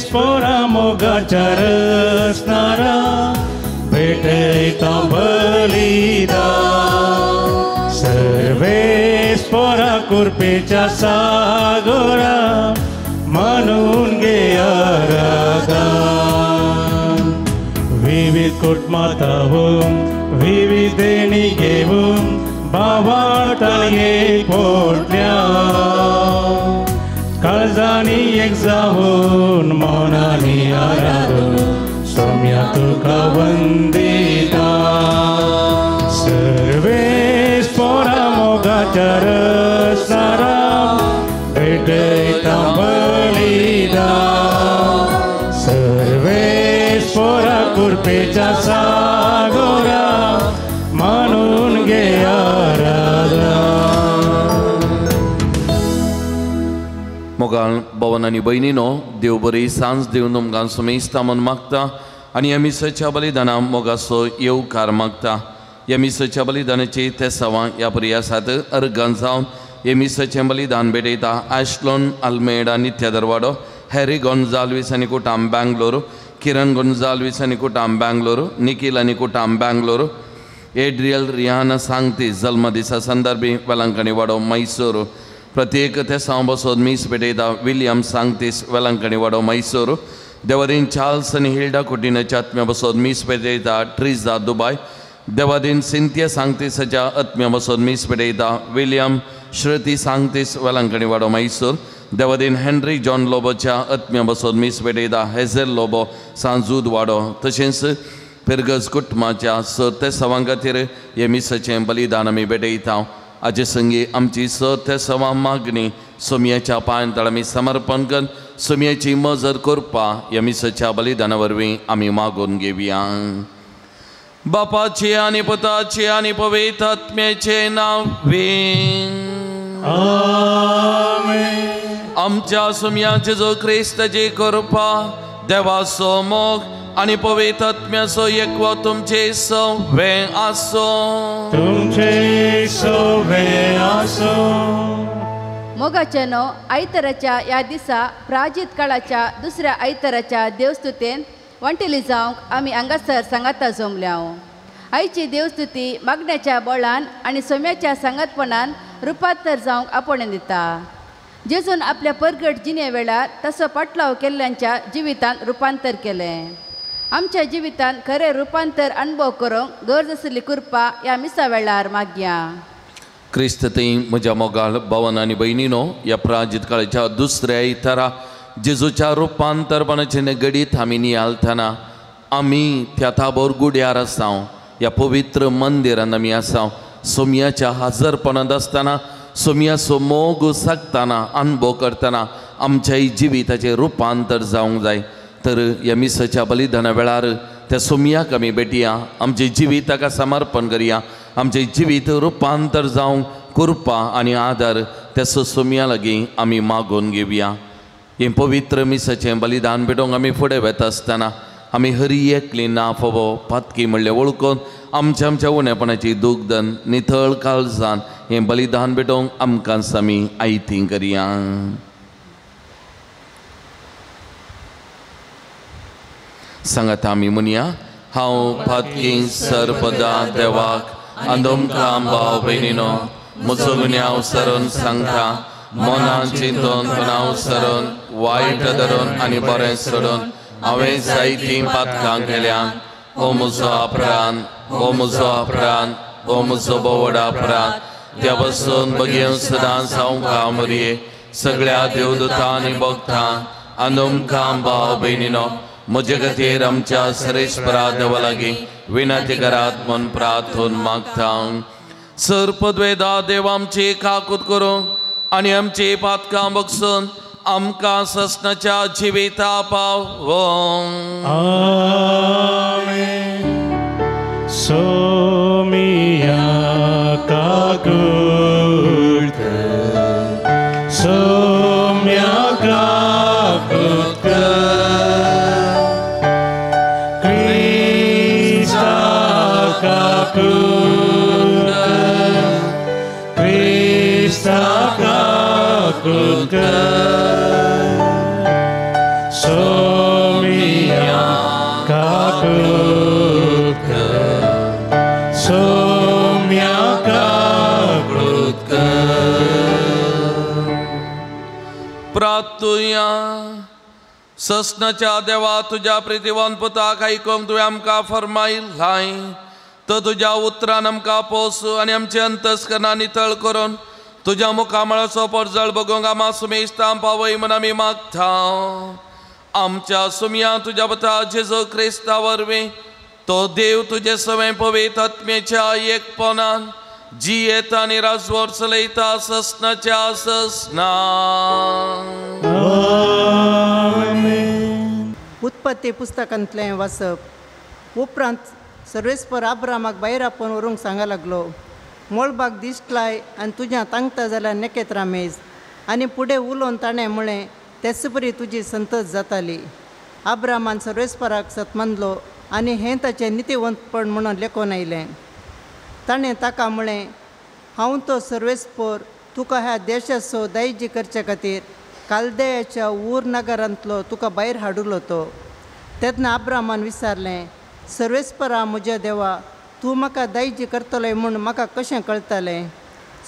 पोरा मोगाच्या रसनारा भेटयता बलिदान। सर्वेस पोरा कृपेच्या सागोरा म्हणून गे आराधन। विविध कुटुंबांतून विविध देणी घेऊन भावार्थान एक पोटल्या काळजांनी एक जावन मनांनी आराधून सोम्या तुका वंदिता। सर्वेस पोरा मोगाच्या रसनारा भेटयता बलिदान। सर्वेस पोरा कृपेच्या सागोरा म्हणून गे आराधन। मोगाळ भवन आनी भयणीनो, देव बरी सांज दिवन तुमकां सुमेस्ता म्हूण मागता आनी ह्या मिसाच्या बलिदाना मोगाचो येवकार मागता। ह्या मिसाच्या बलिदानाची तेसावां ह्या परी आसात। अर्गां जावन हे मिसाचें बलिदान भेटयता आशलोन आल्मेडा नित्यादरवाडो, हॅरी गोन्जाल्वीस आनी कुटाम बँगलोर, किरण गोन्जाल्वीस आनी कुटाम बँगलोर, निखील आनी कुटाम बँगलोर, एड्रियल रिहाना सांगती जल्मदिसा संदर्भी वेलंकणी वाडो मैसूर। प्रत्येक तेसांव बसोद मीस भेटयता विलियम सांगतीस वेलंकणी वाडो मैसूर। देवादीन चार्ल्स आनी हिल्डा कुटीनाच्या आत्म्या बसोद मीस भेटयता ट्रिजा दुबाय। देवादीन सिंथिया सांगतीसाच्या आत्म्या बसोद मीस भेटयता विलियम श्रुती सांगतीस वेलंकणी वाडो मैसूर। देवादीन हेनरी जॉन लोबोच्या आत्म्या बसोद मीस भेटयता हेझेल लोबो सांजूद वाडो। तशेंच पिरगज कुटुंबाच्या स तेसावां खातीर हे मिसाचें बलिदान आमी भेटयता। आजे संगी आमची स तेसावां मागणी सोमयाच्या पांयां तळ आमी समर्पण कर सोमयाची मजत करपा ह्या मिसाच्या बलिदाना वरवीं आमी मागून घेवया। बापाचे आनी पुताचे आनी पवित्र आत्म्याचे नांवे आमेन। आमच्या सोमयाचे जो क्रिस्ताची कृपा, देवाचो मोग आनी पवित्र आत्म्याचो एकवो तुमचे सवे आसो। तुमचे सवे आसो। मोगाचे नो आयतराच्या ह्या दिसा प्राजीत काळाच्या दुसऱ्या आयतराच्या देवस्तुतेन वांटेली जावंक आमी हांगासर सांगाता जमल्या। आयची देवस्तुती मागण्याच्या बळान आनी सोम्याच्या सांगातपणान रुपांतर जावंक आपोवणें दिता। जेजून आपल्या परगट जिणे वेळार तसो पाटलाव केल्ल्यांच्या जिवितांत रुपांतर केलें। आमच्या जिवितांत खरें रुपांतर अनुभव करूंक गरज आशिल्ली कृपा ह्या मिसा वेळार मागया। क्रिस्त थंय म्हज्या मोगाळ भवन आनी भयणीनो, ह्या प्राजीत काळाच्या दुसऱ्या इतरा जेजूच्या रुपांतरपणाचे घडीत आमी नियाळतना आमी त्या ताबोर गुड्यार आसाव, ह्या पवित्र मंदिरान आमी आसाव। सोमयाच्या हाजरपणांत आसतना, सोमयाचो मोग सागतना, अनुभव करतना आमच्याय जिविताचें रुपांतर जावंक जाय। तर ह्या मिसाच्या बलिदाना वेळार त्या सोमयाक आमी भेटया, आमचें जिवीत ताका समर्पण करया, आमचें जिवीत रुपांतर जावंक कृपा आनी आदार त्या सोमया लागीं आमी मागून घेवया। हें पवित्र मिसाचें बलिदान भेटोवंक आमी फुडें वता आसतना आमी हरी एकली ना फावो पातकी म्हणलें वळखून आमच्या आमच्या उणेपणाची दुग्धन नितळ काळजान हें बलिदान भेटोवंक आमकां आमी आयती करया। सांगात आमी म्हणया, हांव पातकी सर्पदा देवाक आनी भाव भयणीनो म्हजो गुन्यांव सरून सांगता, मनान चिंतून तणाव सरून वायट धरून आनी बरें सोडून हांवें जायतीं पातकां केल्या। हो म्हजो अपराध, हो म्हजो अपराध, हो म्हजो बोवड अपराध। त्या पासून बगेवन सदांच हांव कामरये सगळ्या देवदूतां आनी भक्तां आनी तुमकां भाव भयणीनो म्हजे खातीर आमच्या सरेश्वरा देवा लागीं विनंती करात म्हूण प्रार्थून मागता। सर्पद्वेदा देव आमची काकूत करूं आनी आमची पातकां बगसून आमकां ससनाच्या जिविता पावों। आमेन। सोमिया काकूत, सोम्या काकूत, क्रिस्ता काकूत, क्रिस्ता काकूत, सोम्या कर, सोम्या काकृत कर। प्रार्थुया। ससनाच्या देवा तुज्या प्रितीवान पुताक आयकूंक तुवें आमकां फर्मायलाय तो तुज्या उतरान आमकां पोस आनी आमचें अंतस्करणां नितळ करून तुज्या मुखामळाचो परजळ बगोवंक आमा सुमेस्तां पावय म्हूण आमी मागता। आमच्या सुमया तुज्या पुता जेजू क्रिस्ता वरवीं तो देव तुजे सवें पवित्र आत्म्याच्या एकपणान जियेता आनी राजवट चलयता ससनाच्या ससना। उत्पत्ती पुस्तकांतलें वाचप। उपरांत सर्वेस्पर आब्रामाक भायर आपोवन व्हरूंक सांगा लागलो, मळबाक दिश्ट लाय आनी तुज्या तांगता जाल्यार नखेत्रां मेज। आनी फुडें उलोवन ताणें म्हळें, तेच परी तुजी संतत जाताली। आब्रामान सर्वेस्पराक सतमानलो आनी हें ताचें नितीवंतपण म्हणून लेखून आयलें। ताणें ताका म्हळें, हांव तो सर्वेस्पर तुका ह्या देशाचो दायजी करचे खातीर कालदेयाच्या ऊर नगरांतलो तुका भायर हाडुलो तो। तेन्ना आब्रामान विचारलें, सर्वेस्परा म्हज्या देवा, तूं म्हाका दायजी करतलोय म्हूण म्हाका कशें कळटलें?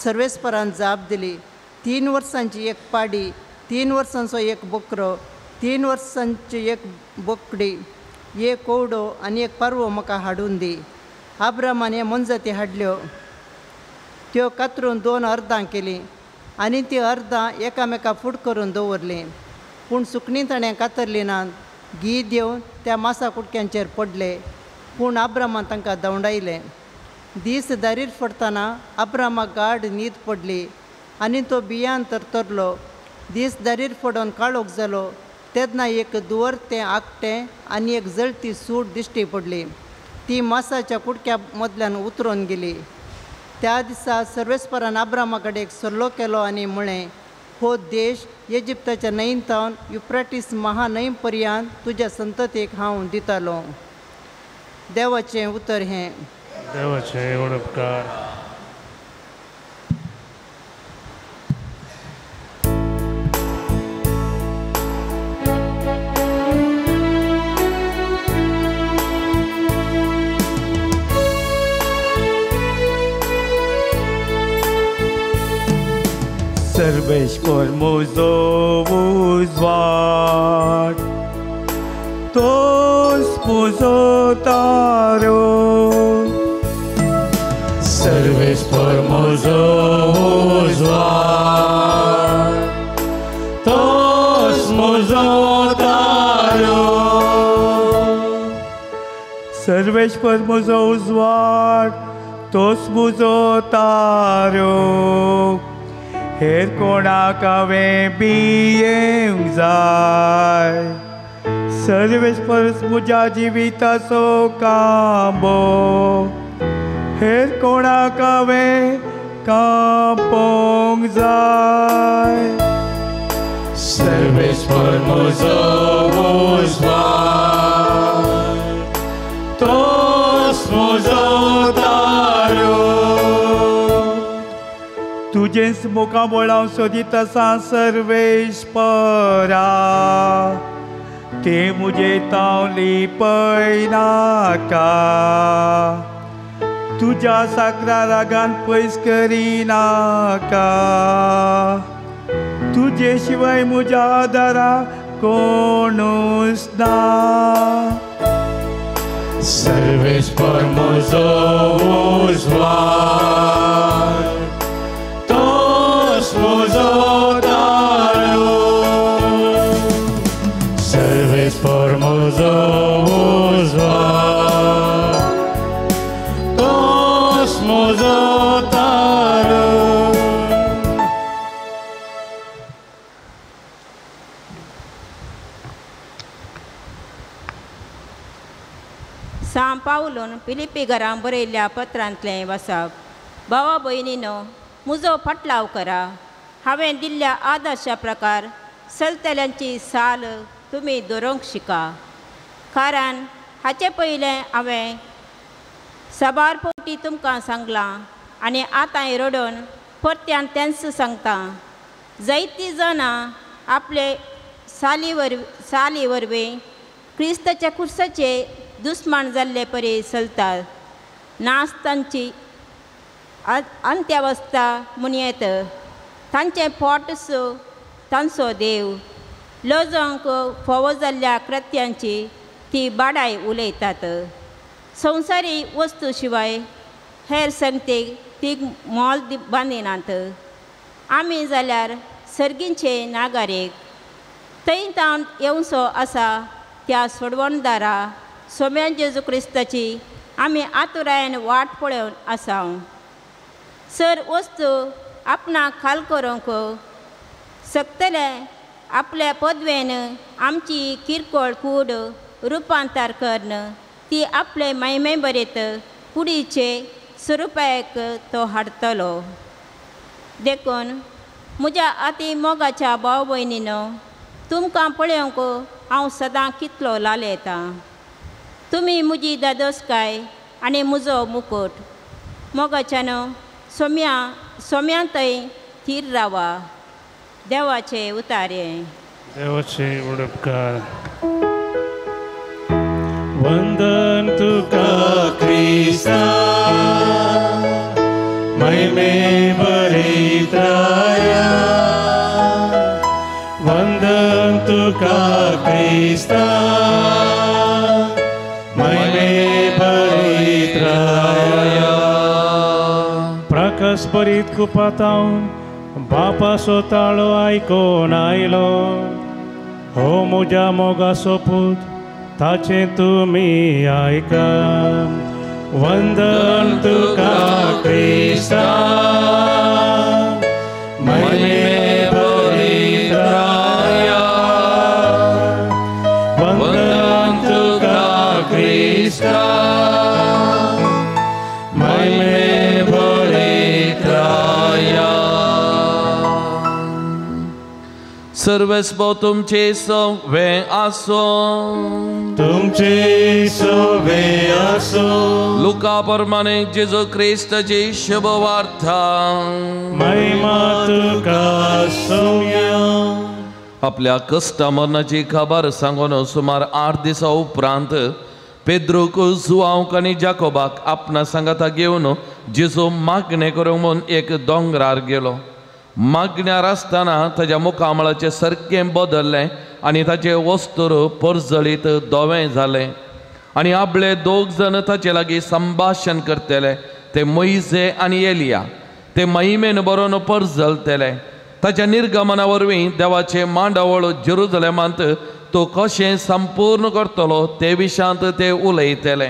सर्वेस्परान जाप दिली, 3 वर्सांची एक पाडी, 3 वर्सांचो एक बोकरो, 3 वर्सांची एक बोकडी, एक कोवडो आनी एक पारवो म्हाका हाडून दी। आब्रामान हे मोनजाती हाडल्यो, त्यो कातरून 2 अर्दां केलीं आनी ती अर्दां एकामेका फूट करून दवरलीं। पूण सुकणीं ताणें कातरलीं नात, घी देवन त्या मासा कुटक्यांचेर पडले। पूण आब्रामान तांकां धांवडायलें। दीस दारीर पडटना आब्रामाक गाढ न्हीद पडली आनी तो बियान तरतरलो। दीस दारीर पडून काळोख जालो तेन्ना एक दुवरतें आकटें आनी एक जळती सूट दिश्टी पडली। ती मासाच्या कुडक्या मदल्यान उतरून गेली। त्या दिसा सर्वेस्परान आब्रामा कडेन एक सल्लो केलो आनी म्हळें, हो देश इजिप्ताच्या न्हंयेंत थावन युफ्रेटीस महान्हंय पर्यंत तुज्या संततीक हांव दितालो। देवाचें उतर हें। देवाचें उपकार। सर्वेश्वर म्हजो उजवाड, तोच म्हजो तारो। सर्वेश्वर म्हजो उजवाड, तोच म्हजो तारो। सर्वेश्वर म्हजो उजवाड, तोच म्हजो तारो। हेर कोणाक हांवें भियेवंक जाय, सर्वेस्पर म्हज्या जिविताचो कांबो। हेर कोणाक हांवें कांपोंक जाय। सर्वेस्पर म्हजो उजवाड, तोच म्हजो तारो। तुजेंच मुखामळ हांव सोदीत आसा सर्वेस्परा, तें म्हजें तांव लिपयनाका। तुज्या साकरा रागान पयस करिनाका, तुजे शिवाय म्हज्या आदारा कोणूच ना। सर्वेस्पर म्हजो उजवाड, तोच म्हजो तारो। सर्वेस्पर म्हजो उजवाड, तोच म्हजो तारो। सां पावलून फिलिप्पी घरां बरयल्ल्या पत्रांतलें वाचप। भावा भयणीनो, म्हजो फाटलाव करा। हांवें दिल्ल्या आदर्शा प्रकार चलतल्यांची साल तुमी दवरूंक शिका। कारण हाचे पयलें हांवें साबार फावटी तुमकां सांगलां आनी आतांय रडून परत्यान तेंच सांगता। जायतीं जाणां आपले साली वरवीं क्रिस्ताच्या खुर्साचे दुस्मान जाल्ले परी चलतात. नास तांची अंत्यावस्था म्हणयेत. तांचें पोटस तांचो देव. लजोंक फावो जाल्ल्या कृत्यांची ती बाडाय उलयतात. संवसारी वस्तू शिवाय हेर संगतीक ती मोल बांदिनात. आमी जाल्यार सर्गींचे नागरीक. थंय तावन येवचो आसा त्या सोडवणदारा सोम्या जेजू क्रिस्ताची आमी आतुरायेन वाट पळोवन आसा. सर वस्तू आपणाक खाल करूंक शकतले आपल्या पदवेन आमची किरकोळ कूड रुपांतर करून ती आपले महिमे बरेत कुडीचे स्वरुपाक तो हाडटलो. देखून म्हज्या आती मोगाच्या भाव भयणीनो, तुमकां पळोवंक हांव सदां कितलो लालेता. तुमी म्हजी दादोसकाय आनी म्हजो मुकूट. मोगाच्यानो सोम्या सोम्या थंय थीर रावा. देवाचे उतारे. देवाचे उपकार. वंदन तुका क्रिस्ता महिमे बरित्राया. वंदन तुका क्रिस्ता महिमे बरित्राया. प्रकाश बरीत कुपातावन बापाचो ताळो आयकोन आयलो. हो म्हज्या मोगाचो पूत, ताचें तुमी आयका. वंदन तुका क्रिस्ता महिमे बरित्राया. वंदन तुका क्रिस्ता महिमे बरित्राया. सर्वेस्पो तुमचे सवे आसो. तुमचे सवे आसो. लुका प्रमाणे जेजू क्रिस्ताची शुभवार्ता. महिमा तुका सोम्या. आपल्या कश्टा मरणाची खबर सांगून सुमार 8 दिसां उपरांत पेद्रूक, जुआंवक आनी जाकोबाक आपणा सांगाता घेवन जेजू मागणें करूंक म्हूण एक दोंगरार गेलो. मागण्यार आसतना ताज्या मुखामळाचें सारकें बदल्लें आनी ताचें वस्तूर परजळीत धवें जालें. आनी आपले दोग जण ताचे लागीं संभाशण करतले, ते मोयजे आनी एलिया. ते महिमेन बरोवन परजलतले. ताच्या निर्गमना वरवीं देवाचें मांडावळ जेरुजलेमांत तो कशें संपूर्ण करतलो ते विशांत ते उलयतले.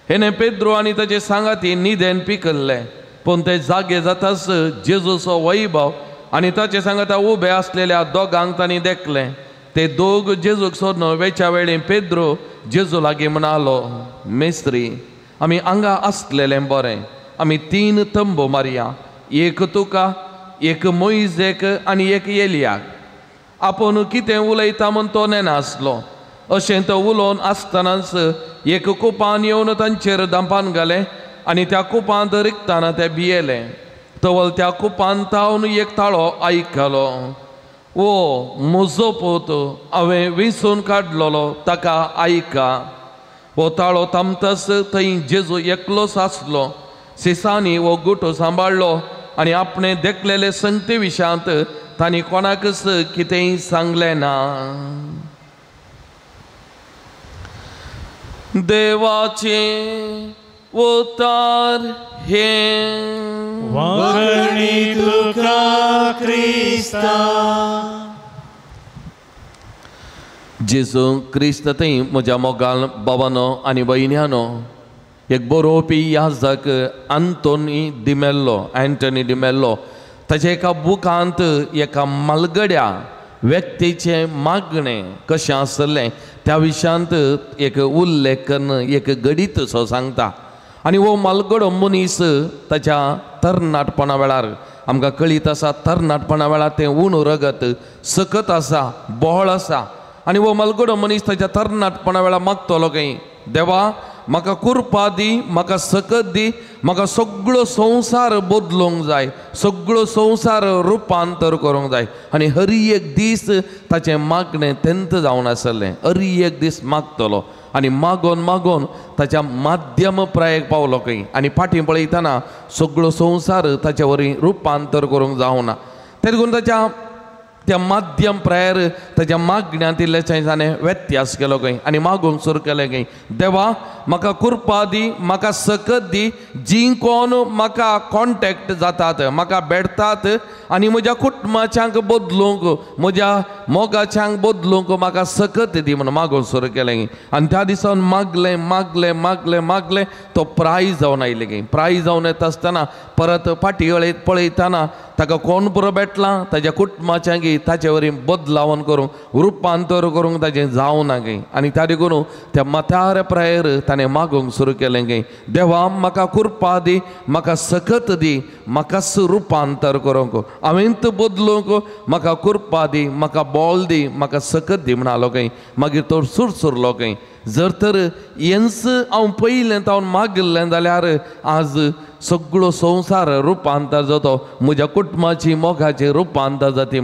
हेणे पेद्रो आनी ताचे सांगाती निदेन पिकल्ले. पूण ते जागे जाताच जेजूचो वैभव आनी ताचे सांगाता उबे आसलेल्या दोगांक तांणी देखलें. ते दोग जेजूक सोडून वेच्या वेळी पेद्रो जेजू लागीं म्हणालो, मेस्त्री, आमी हांगा आसलेलें बरें. आमी 3 तंबू मारया, एक तुका, एक मोयजेक आनी एक एलियाक. आपूण कितें उलयता म्हूण तो नेनासलो. अशें तो उलोवन आसतनाच एक कुपान येवन तांचेर दांपान घालें आनी त्या कुपांत रिगतना ते भियेले. तवल त्या कुपांत तावन एक ताळो आयकलो, ओ म्हजो पूत, हांवें विसून काडलेलो, ताका आयका. हो ताळो थांबताच थंय जेजू एकलोच आसलो. सिसांनी हो गुटो सांबाळ्ळो आनी आपणें देखलेले संगती विशयांत तांणी कोणाकच कितेंय सांगलें ना. देवाचें उतार हें. वागणी तुका क्रिस्ता. जेजू क्रिस्त थंय म्हज्या मोगाल बाबानो आनी भयण्यानो, एक बरोवपी याजक आंतोनी डिमेल्लो, एंटनी डिमेल्लो, ताच्या एका बुकांत एका मालगड्या व्यक्तीचें मागणें कशें आसलें त्या विशयांत एक उल्लेख करून एक गडीत सो सांगता. आनी हो मालगडो मनीस ताच्या तरणाटपणा वेळार, आमकां कळीत आसा, तरणाटपणा वेळार तें उणू रगत सकत आसा, बोळ आसा. आनी हो मालगडो मनीस ताच्या तरणाटपणा वेळार मागतलो खंय, देवा म्हाका कुरपा दी, म्हाका सकत दी, म्हाका सगळो संवसार बदलूंक जाय, सगळो संवसार रुपांतर करूंक जाय. आनी हर एक दीस ताचें मागणें तेंत जावन आसलें. हर एक दीस मागतलो आनी मागोन मागोन ताच्या माध्यम प्रायेक पावलो खंय आनी फाटीं पळयतना सगळो संवसार ताचे वरवीं रुपांतर करूंक जावना. तें करून ताच्या त्या माध्यम प्रायर ताच्या मागण्यांत इल्लेशें ताणें व्यत्यास केलो खंय आनी मागूंक सुरू केलें खंय, देवा म्हाका कृपा दी, म्हाका सकत दी, जी कोण म्हाका कॉन्टेक्ट जातात, म्हाका भेटतात आनी म्हज्या कुटुंबाच्यांक बदलूंक, म्हज्या मोगाच्यांक बदलूंक म्हाका सकत दी म्हणून मागूंक सुरू केलें. आनी त्या दिसान मागलें मागलें मागलें मागलें तो प्राय जावन आयलें खंय. प्राय जावन येता आसतना परत फाटीं पळयतना ताका कोण पुरो भेटला, ताज्या कुटुंबाच्यांक ताचे वरवीं बदलावन करूंक, रुपांतर करूंक ताजें जावना खंय. आनी त्या देखून त्या म्हाताऱ्या प्रायेर ताणें मागूंक सुरू केलें खंय, देवा म्हाका कृपा दी, म्हाका सकत दी, म्हाकाच रुपांतर करूंक, हांवें बदलूंक म्हाका कृपा दी, म्हाका बोल दी, म्हाका सकत दी म्हणालो खंय. मागीर तो सुरसुरलो खंय, जर तर हेंच हांव पयलें तावन मागिल्लें जाल्यार आज सगळो संवसार रुपांतर जातो, म्हज्या कुटुंबाची मोगाचें रुपांतर जाती.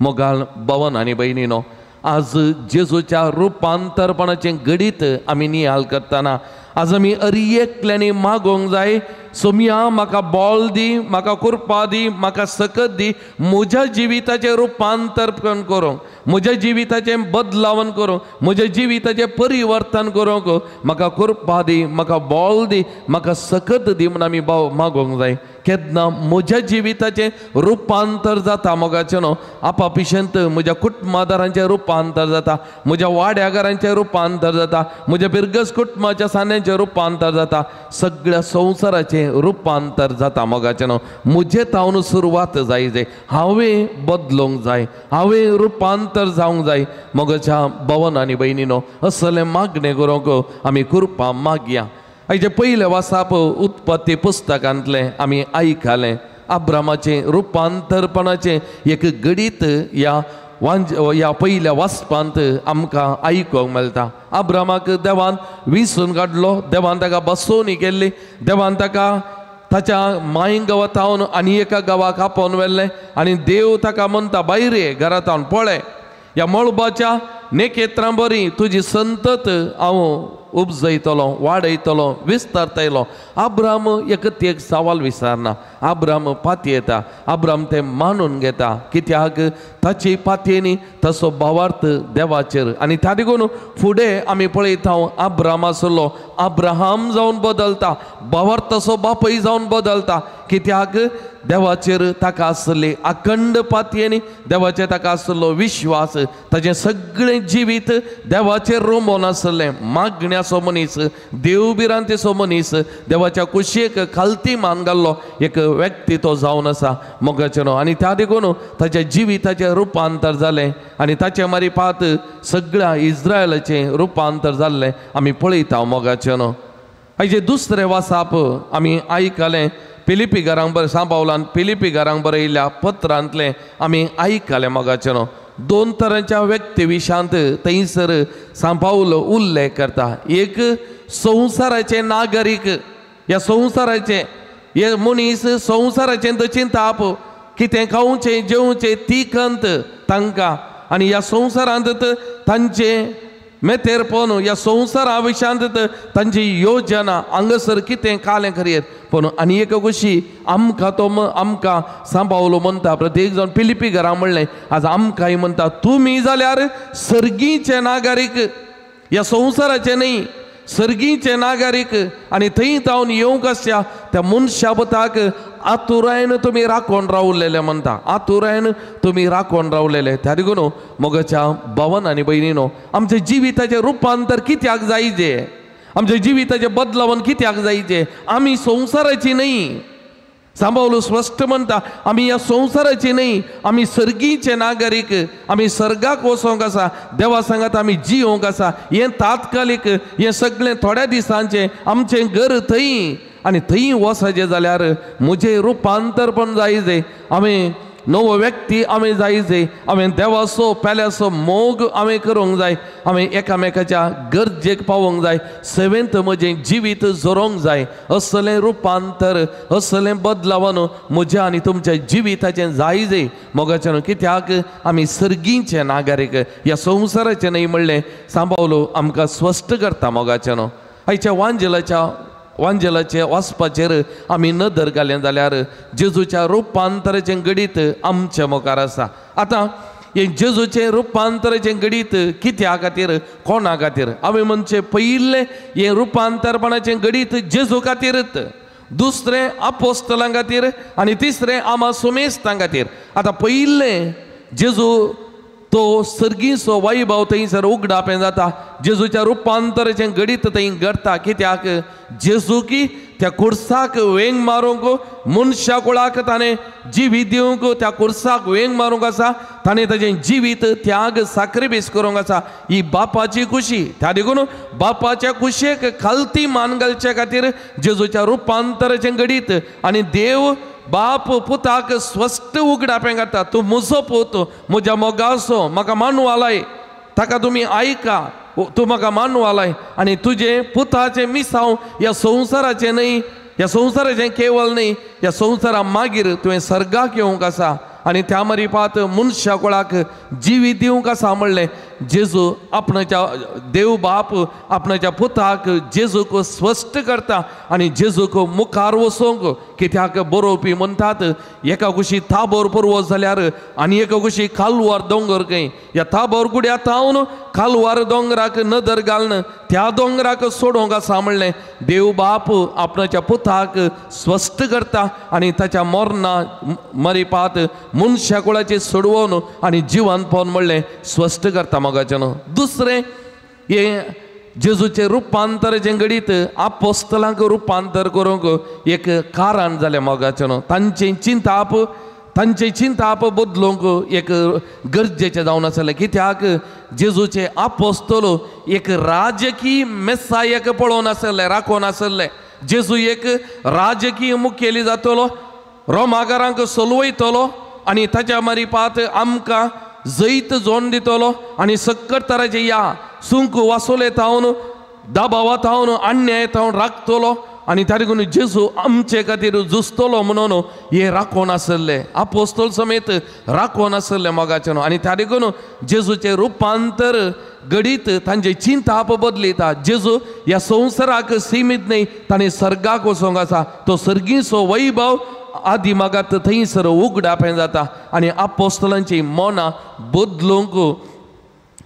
मोगाल भवन आनी भयणीनो, आज जेजूच्या रुपांतरपणाचें घडीत आमी नियाळ करतना आज आमी अरी एकल्यानी मागोंक जाय, सोमया म्हाका बोल दी, म्हाका कृपा दी, म्हाका सकत दी, म्हज्या जिविताचें रुपांतर करूंक, म्हज्या जिविताचें बदलावन करूंक, म्हज्या जिविताचें परिवर्तन करूंक म्हाका कृपा दी, म्हाका बोल दी, म्हाका सकत दी म्हूण आमी मागोंक जाय. केन्ना म्हज्या जिविताचें रुपांतर जाता मोगाचें न्हू, आपापिशेंत म्हज्या कुटुंबादारांचें रुपांतर जाता, म्हज्या वाड्याघरांचें रुपांतर जाता, म्हज्या बिरगस कुटुंबाच्या सान्यांचें रुपांतर जाता, सगळ्या संवसाराचें रुपांतर जाता मोगाचें न्हू. म्हजे तावन सुरवात जाय जाय, हांवें बदलूंक जाय, हांवें रुपांतर जावंक जाय. मोगाच्या भवन आनी भयणीनो, असलें मागणें करूंक आमी कृपा मागया. आयचे पयलें वासाप उत्पत्ती पुस्तकांतलें आमी आयकलें, अब्रामाचें रुपांतरपणाचें एक घडीत ह्या पयल्या वाचपांत आमकां आयकूंक मेळटा. अब्रामाक देवान विसून काडलो, देवान ताका बसोवणी केल्ली, देवान ताका ताच्या माय गांवांत आनी एका गांवाक आपोवन व्हेल्लें आनी देव ताका म्हणटा, भायर ये घरांत पळय ह्या मळबाच्या नेकेत्रां बरी तुजी संतत हांव उपजयतलो, वाडयतलो, विस्तारतलो. अब्राम एक एक सवाल विचारना, अब्राम पातयेता, अब्राम तें मानून घेता, कित्याक ताची पातयेनी तसो भावार्थ देवाचेर. आनी त्या देखून फुडें आमी पळयता अब्राम आसलो अब्राहम जावन बदलता, भावार्थ तसो बापय जावन बदलता, कित्याक देवाचेर ताका आसली अखंड पातयेनी, देवाचेर ताका आसलो विश्वास, ताजें सगळें जिवीत देवाचेर रोमोन आसलें. मागण्याचो मनीस, देव भिरांतेचो मनीस, देवाच्या कुशेक खालती मान घाल्लो एक व्यक्ती तो जावन आसा मोगाचें न्हू. आनी त्या देखून ताच्या जिविताचें रुपांतर जालें आनी ताचे मारिपात सगळ्या इस्रायलाचें रुपांतर जाल्लें आमी पळयता मोगाचें न्हू. हाजे दुसरें वासाप आमी आयकलें फिलिपी घरांक बरें सांत पावलान फिलिपी घरांक बरयल्ल्या पत्रांतलें आमी आयकलें मोगाचें न्हू. दोन तरांच्या व्यक्ती विशांत थंयसर सांत पावल उल्लेख करता. एक संवसाराचे नागरीक, ह्या संवसाराचे हे मनीस संवसाराचें चिंताप, कितें खावचें जेवचें ती खंत तांकां, आनी ह्या संवसारांत तांचें मेतेरपण, ह्या संवसारा विशांत तांची योजना हांगासर कितें कालें करयेत. पूण आनी एक गोशी आमकां तो आमकां सांत पावलो म्हणटा, प्रत्येक जाण फिलिपी घरा म्हणलें आज आमकांय म्हणटा, तुमी जाल्यार सर्गीचे नागरीक, ह्या संवसाराचे न्ही, सर्गीचे नागरीक. आनी थंय जावन येवंक आसच्या त्या मनशा पुताक आतुरायन तुमी राखून रावलेले म्हणटा, आतुरायन तुमी राखून रावलेले. त्या देखून मोगाच्या भवन आनी भयणीनो, आमच्या जिविताचें रुपांतर कित्याक जायजे, आमच्या जिविताचें बदलावन कित्याक जायजे, आमी संवसाराची न्ही. सांत पावलो स्पश्ट म्हणटा, आमी ह्या संवसाराची न्ही, आमी सर्गीचे नागरीक, आमी सर्गाक वचोंक आसा, देवा सांगात आमी जियोंक आसा. हें तात्कालीक, हें सगळें थोड्या दिसांचें, आमचें घर थंय आनी थंय वचचें जाल्यार म्हजें रुपांतरपण जाय. हांवें नवो व्यक्ती हांवें जाय जाय, हांवें देवाचो पेल्याचो मोग हांवें करूंक जाय, हांवें एकामेकाच्या गरजेक पावोंक जाय, सेवेंत म्हजें जिवीत जोरोंक जाय. असलें रुपांतर असलें बदलावन म्हज्या आनी तुमच्या जिविताचें जाय जाय मोगाच्यान. कित्याक आमी सर्गींचे नागरीक, ह्या संवसाराचें न्हय म्हणलें सांबावलो आमकां स्पश्ट करता मोगाच्यान. आयच्या वांजेलाचे वाचपाचेर आमी नदर घालें जाल्यार जेजूच्या रुपांतराचें घडीत आमच्या मुखार आसा. आतां हें जेजूचें रुपांतराचें घडीत कित्या खातीर, कोणा खातीर? हांवें म्हणचें पयिल्लें हें रुपांतरपणाचें घडीत जेजू खातीरच, दुसरें आपोस्तलां खातीर आनी तिसरें आमा सुमेस्तां खातीर. आतां पयिल्लें जेजू तो सर्गीचो वैभव थंयसर उगडापें जाता, जेजूच्या रुपांतराचें घडीत थंय घडटा. कित्याक जेजू की त्या कुर्साक वेंग मारूंक मनशा कुळाक ताणें जिवीत दिवंक, त्या कुर्साक वेंग मारूंक आसा, ताणें ताजें जिवीत त्याग साक्रिफीस करूंक आसा. ही बापाची खुशी, त्या देखून बापाच्या खुशयेक खालती मान घालचे खातीर जेजूच्या रुपांतराचें घडीत आनी देव बाप पुताक स्वस्थ उगडापें घालता. तूं म्हजो पूत, म्हज्या मोगाचो, म्हाका मानू आलाय, ताका तुमी आयका, तूं म्हाका मानू आलाय आनी तुजें पुताचें मिसांव ह्या संवसाराचें न्हय, ह्या संवसाराचें केवल न्हय, ह्या संवसारा मागीर तुवें सर्गाक येवंक आसा आनी त्या मरिपात मनशा कुळाक जिवीत दिवंक आसा म्हणलें जेजू आपणाच्या देव बाप आपणाच्या पुताक जेजूक स्पश्ट करता आनी जेजूक मुखार वचोंक. कित्याक बरोवपी म्हणटात एका कुशी ताबोर पर्वत जाल्यार आनी एका कुशी कालवार दोंगर खंय, ह्या ताबोर गुड्या तावन कालवार दोंगराक नदर घालून त्या दोंगराक सोडोवंक आसा म्हणलें देव बाप आपणाच्या पुताक स्पश्ट करता आनी ताच्या मरणा मरिपात मनशा कुळाचें सोडवून आनी जिवनपण म्हणलें स्पश्ट करता मोगाच्यान. दुसरें हें जेजूचें रुपांतराचें घडीत आपोस्तलांक रुपांतर करूंक एक कारण जालें मोगाच्यान. तांचें चिंताप बदलूंक एक गरजेचें जावन आसलें. कित्याक जेजूचे आपोस्तल एक राजकीय मेसायक पळोवन आसले, राखोवन आसले. जेजू एक राजकीय मुखेली जातलो, रोमागारांक सोलवयतलो आनी ताच्या मरिपात आमकां जैत जोन दितलो आनी सक्कट तराचे ह्या सुंक वासोले थावन दबावा थावन अन्याय थावन राखतलो आनी त्या देखून जेजू आमचे खातीर झुजतलो म्हणून हे राखोवन आसले, आपोस्तल समेत राखोवन आसले मोगाच्यान. आनी त्या देखून जेजूचें रुपांतर घडीत तांचे चिंताप बदलिता. जेजू ह्या संवसाराक सिमीत न्हय, ताणें सर्गाक वचोंक आसा, तो सर्गीचो वैभव आदी मागात थंयसर उगडापें जाता आनी आपोस्तलांची मनां बदलूंक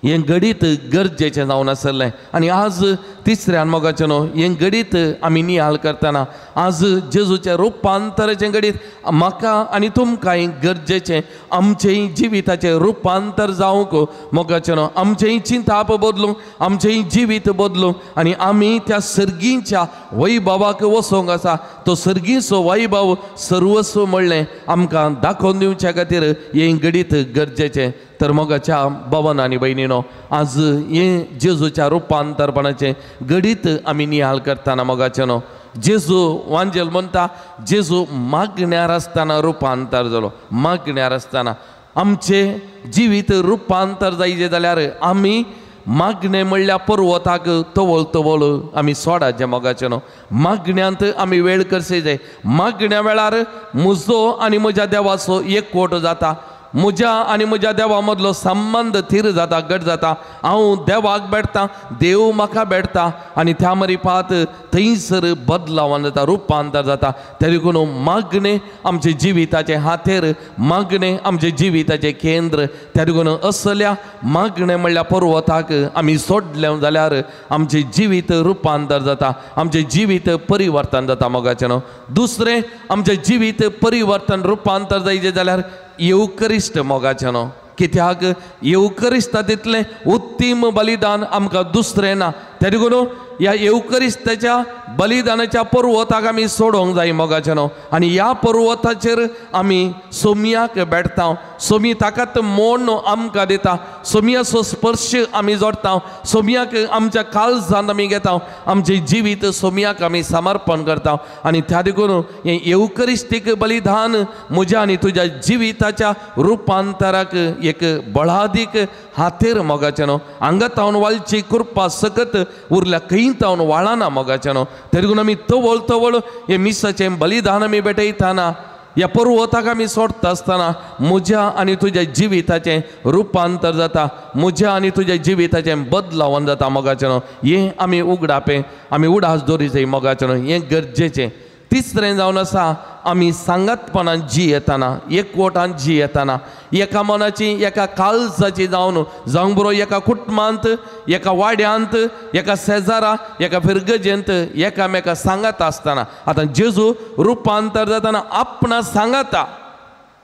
हें घडीत गरजेचें जावन आसलें. आनी आज तिसऱ्यान मोगाचें न्हू हें घडीत आमी नियाळ करतना आज जेजूचें रुपांतराचें घडीत म्हाका आनी तुमकांय गरजेचें, आमचेंय जिविताचें रुपांतर जावंक मोगाचें न्हू, आमचेंय चिंताप बदलूंक, आमचेंय जिवीत बदलूंक आनी आमी त्या सर्गींच्या वैभवाक वचोंक आसा. तो सर्गीचो वैभव सर्वस्व म्हणलें आमकां दाखोवन दिवच्या खातीर हें घडीत गरजेचें. तर मोगाच्या भवन आनी भयणीनो आज हें जेजूच्या रुपांतरपणाचें घडीत आमी नियाळ करतना मोगाचें न्हू जेजू वांजेल म्हणटा जेजू मागण्यार आसतना रुपांतर जालो. मागण्यार आसतना आमचें जिवीत रुपांतर जायचें जाल्यार आमी मागणें म्हणल्यार पर्वताक तवळ तवळ आमी सोडाचें मोगाचें न्हू. मागण्यांत आमी वेळ करचे जाय. मागण्या वेळार म्हजो आनी म्हज्या देवाचो एकवट जाता, म्हज्या आनी म्हज्या देवा मदलो संबंद थीर जाता, घट जाता. हांव देवाक भेटता, देव म्हाका भेटता आनी त्या मरिपात थंयसर बदलावन जाता, रुपांतर जाता. त्या देखून मागणें आमचे जिविताचें हातेर, मागणें आमचे जिविताचें केंद्र. त्या देखून असल्या मागणें म्हणल्यार पर्वताक आमी सोडलें जाल्यार आमचें जिवीत रुपांतर जाता, आमचें जिवीत परिवर्तन जाता मोगाचें न्हू. दुसरें आमचें जिवीत परिवर्तन रुपांतर जायचें जाल्यार येवकरिश्ट मोगाचें न्हू. कित्याक येवकरिश्ता तितलें उत्तीम बलिदान आमकां दुसरें ना. त्या देखून ह्या येवकरिस्ताच्या बलिदानाच्या पर्वताक आमी सोडोवंक जाय मोगाच्यानो. आनी ह्या पर्वताचेर आमी सोमयाक भेटता, सोमी ताकात मोड आमकां दिता, सोमयाचो स्पर्श आमी जोडटा, सोमयाक आमच्या काळजांत आमी घेता, आमचें जिवीत सोमयाक आमी समर्पण करता. आनी त्या देखून हें येवकरिस्तीक बलिदान म्हज्या आनी तुज्या जिविताच्या रुपांतराक एक बळादीक हातेर मोगाच्यानो. हांगा तावन वाळची कृपा सकत उरल्या खंय तावन वाळना मोगाच्यानो. तरी आमी तवळ तवळ हे मिसाचें बलिदान आमी भेटयतना ह्या पर्वताक आमी सोडटा आसतना म्हज्या आनी तुज्या जिविताचें रुपांतर जाता, म्हज्या आनी तुज्या जिविताचें बदलावन जाता मोगाच्यानो. हें आमी उगडापें आमी उडास दवरी जाय मोगाच्यानो, हें गरजेचें. तिसरें जावन आसा आमी सांगातपणान जियेतना, एकवटान जियेतना, एका मनाची एका काळजाची जावन जावंक बरो एका कुटुंबांत, एका वाड्यांत, एका शेजारा, एका फिरगजेंत एकामेका सांगात आसतना आतां जेजू रुपांतर जातना आपणा सांगाता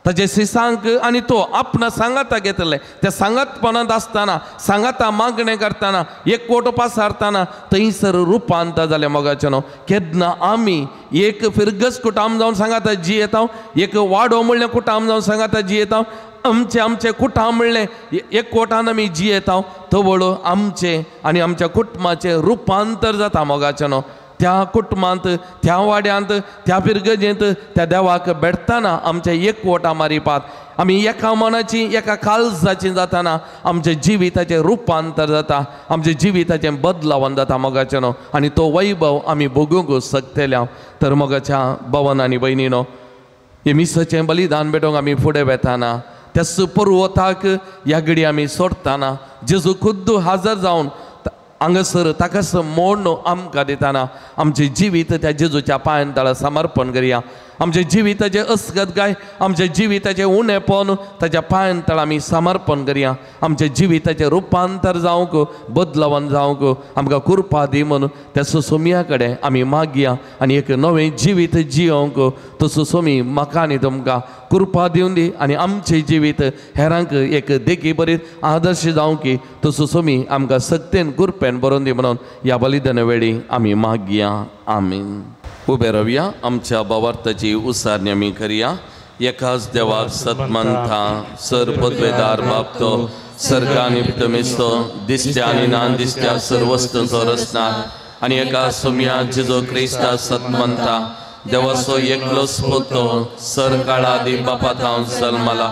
ताजे सिसांक आनी तो आपणा सांगाता घेतले त्या सांगातपणांत आसतना सांगाता मागणें करतना एकवट पासारतना थंयसर रुपांतर जालें मोगाच्यानो. केन्ना आमी एक फिरगज कुटाम जावन सांगाता जियेता, एक वाडो म्हणलें कुटाम जावन सांगाता जियेता, आमचें आमचें कुटाम म्हणलें एकवटान आमी जियेता, तवळ आमचें आनी आमच्या कुटुंबाचें रुपांतर जाता मोगाच्यानो. त्या कुटुंबांत, त्या वाड्यांत, त्या फिरगजेंत त्या देवाक भेटतना आमच्या एकवटा मारिपात आमी एका मनाची एका काळजाची जातना आमच्या जिविताचें रुपांतर जाता, आमच्या जिविताचें बदलावन जाता मोगाच्यानो. आनी तो वैभव आमी भोगूंक शकतले. तर मोगाच्या भवन आनी भयणीनो, हे मिसाचें बलिदान भेटोवंक आमी फुडें वेताना त्याच पर्वताक ह्या घडी आमी सोडटाना जेजू खुद्द हाजर जावन हांगासर ताकास मोड आमकां दितना आमचें जिवीत त्या जेजूच्या पांयां तळा समर्पण करया. आमच्या जिविताचें अस्गत गाय, आमच्या जिविताचें उणेपण ताच्या पांयां तळा आमी समर्पण करया. आमच्या जिविताचें रुपांतर जावंक, बदलावन जावंक आमकां कृपा दी म्हणून त्या सोमया कडेन आमी मागया आनी एक नवें जिवीत जियोवंक तसो सोमी म्हाका आनी तुमकां कृपा दिवन दी आनी आमचें जिवीत हेरांक एक देखी बरी आदर्श जावंक तसो सोमी आमकां सक्तेन कृपेन बरोवन दी म्हणून ह्या बलिदाना वेळी आमी मागया. आमीन. उबे रावया, आमच्या भावार्थाची उसारणी आमी करया. एकाच देवाक सतमंथा सर पदवेदार बापतो सर्गा आनी पितमेस्तो दिसत्या आनी नान दिसत्या सर वस्तूंचो रचना आनी एका सोमया जेजू क्रिस्ता सतमंथा देवाचो एकलोच पुतो सर काळा दी बापा थावन जल्मला,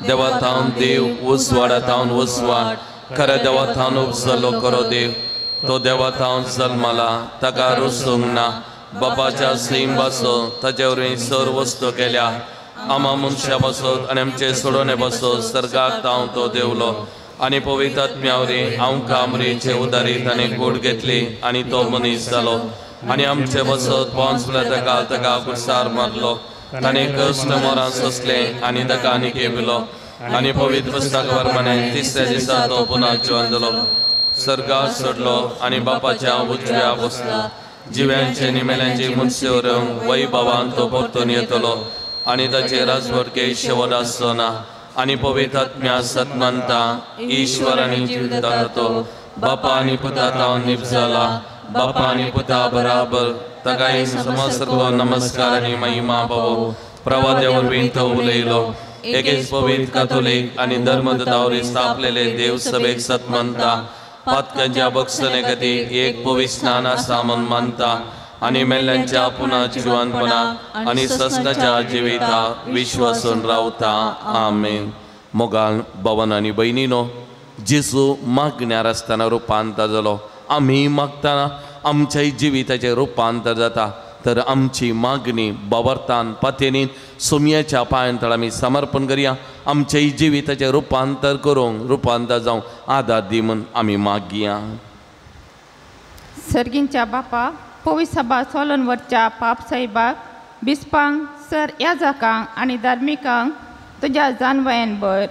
देवा थावन देव उजवाडा थावन उजवाड, खऱ्या देवा थावन उपजलो खरो देव, तो देवा थावन जल्मला, ताका रुसूंक ना, बापाच्या सैम बसो ताचे वरवीं सर वस्तू केल्या, आमा मनशा बसत आनी आमचे सोडोवणे बसत सर्गाक तावन तो देवलो आनी पवित्र आत्म्या वरवीं आमकां आमरेचे उदारी ताणें गोड घेतली आनी तो मनीस जालो आनी आमचे बसत पोंच ताका ताका कुर्सार मारलो, ताणें कश्ट मरण सोंसलें आनी ताका आनी केबिलो आनी पवित्र पुस्तका प्रमाणे तिसऱ्या दिसा तो पुनः जिवन जालो, सर्गाक सोडलो आनी बापाच्या उजव्या बसलो, जिव्यांचे आनी मेल्यांचे मुनसे रंग वैभवान तो परतून येतलो आनी ताचे राजवटके शेवट आसचो ना. आनी पवित्र आत्म्या सतमंता ईश्वर आनी जिविताचो बापा आनी पुता तावन निपजला, बापा आनी पुता बराबर ताकाय समस्त नमस्कार आनी महिमा पावो. प्रवाद्या वरवीं तो उलयलो, एकेच पवित्र कातोलीक आनी धर्मदूता वरवीं स्थापलेले देव सभेक सतमंता पातकांच्या बक्षणे खातीर एक पवित्र स्नान आसा म्हूण मानता आनी मेल्ल्यांच्या पुनः जिवनपणाक आनी सस्नाच्या जिविता विश्वासून रावता. आमेन. मोगाल भवन आनी भयणीनो, जेजू मागण्यार आसतना रुपांतर जालो, आमी मागतना आमच्याय जिविताचें रुपांतर जाता. तर आमची मागणी बावरतान पातयेनीन सोमयाच्या पांयां तळा आमी समर्पण करया. आमच्याय जिविताचें रुपांतर करूंक, रुपांतर जावंक आदार दी म्हूण आमी मागया. सर्गींच्या बापा, पवित्र सभा चलून वरच्या पाप साहेबाक, बिस्पांक, सर याजकांक आनी धार्मिकांक तुज्या जानवयान भर.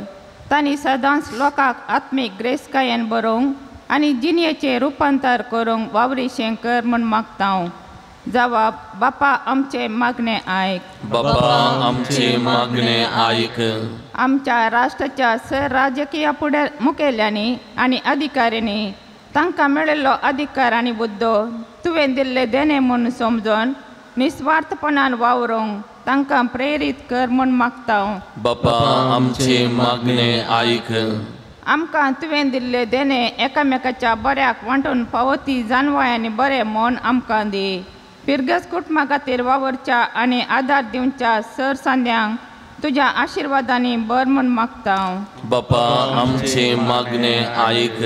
तांणी सदांच लोकांक आत्मीक ग्रेसकायेन बरोवंक आनी जिणेचें रुपांतर करूंक वावरीशें कर म्हूण मागता हांव. जवाब बापा आमचे मागणे आयक. बापा आमचे मागणे आयक. आमच्या राष्ट्राच्या सर राजकीय फुडे मुखेल्यांनी आनी अधिकाऱ्यांनी तांकां मेळिल्लो अधिकार आनी बुद्दो तुवें दिल्ले देणें म्हूण समजून निस्वार्थपणान वावरूंक तांकां प्रेरीत कर म्हूण मागता. बापा आमचे मागणे आयक. आमकां तुवें दिल्ले देणें एकामेकाच्या बऱ्याक वांटून फावो ती जाणवाय आनी बरें मन आमकां दी. पिरगस कुटुंबा खातीर वावरच्या आनी आदार दिवच्या सर सांद्यांक तुज्या आशिर्वादांनी बर म्हूण मागता. बापा आमचे मागणे आयक.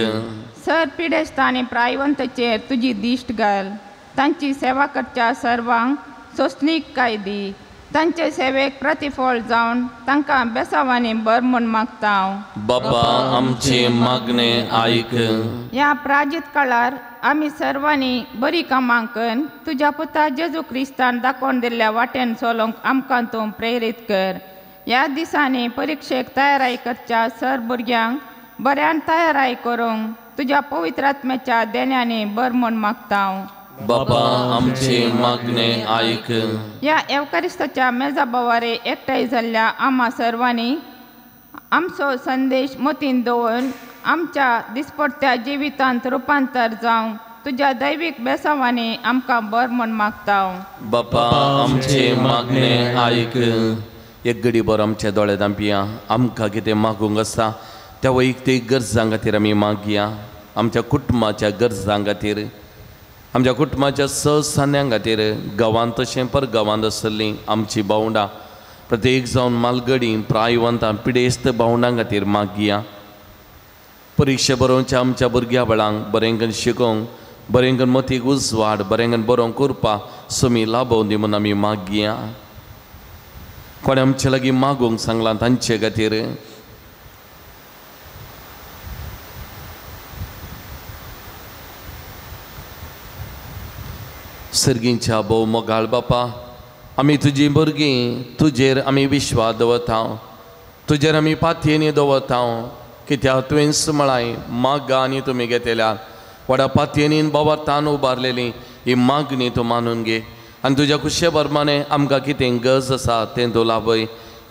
सर पिडेस्त आनी प्रायवंतचेर तुजी दिश्ट घाल. तांची सेवा करच्या सर्वांक सोंसणीक काय दी. तांचे सेवेक प्रतिफळ जावन तांकां बेसावांनी बर म्हूण मागता. बापा आमचे मागणे आयक. ह्या प्राजीत काळार आमी सर्वांनी बरी कामां करून तुज्या पुता जेजू क्रिस्तान दाखोवन दिल्ल्या वाटेन चलोवंक आमकां तूं प्रेरीत कर. ह्या दिसांनी परिक्षेक तयाराय करच्या सर भुरग्यांक बऱ्यान तयाराय करूंक तुज्या पवित्र आत्म्याच्या देण्यांनी बर म्हूण मागता. बापा आमचे मागणे आयक. ह्या एवकारिस्ताच्या मेजा बवारे एकठांय जाल्ल्या आमा सर्वांनी आमचो संदेश मतीन दवरून आमच्या दिसपडत्या जिवितांत रुपांतर जावंक तुज्या दैवीक बेसावांनी आमकां बर म्हूण मागता. बापा आमचे मागणे आयक. एक घडी बर आमच्या दोळे धांपया. आमकां कितें मागूंक आसा त्या वैयक्तीक गरजां खातीर आमी मागया. आमच्या कुटुंबाच्या गरजां खातीर, आमच्या कुटुंबाच्या सहसान्यां खातीर, गांवांत तशें पर गांवांत आसलीं आमची भावंडां प्रत्येक जावन मालगडी प्रायवंतां पिडेस्त भावंडां खातीर मागया. परिक्षा बरोवच्या आमच्या भुरग्या बळांक बरें करून शिकोवंक, बरें करून मतीक उजवाड, बरें करून बरोवंक करपा सुमी लाभोवन दी म्हूण आमी मागया. कोणें आमचे लागीं मागूंक सांगलां तांचे खातीर. सर्गींच्या भोव मोगाळ बापा, आमी तुजी भुरगीं, तुजेर आमी विश्वास दवरता, तुजेर आमी पातयेनी दवरता. कित्याक तुवें म्हळाय मागा आनी तुमी घेतल्या व्हडा पातयेनीन बाबा उबारलेली ही मागणी तूं मानून घे आनी तुज्या खुशे प्रमाणे आमकां कितें गरज आसा तें तूं लाभय.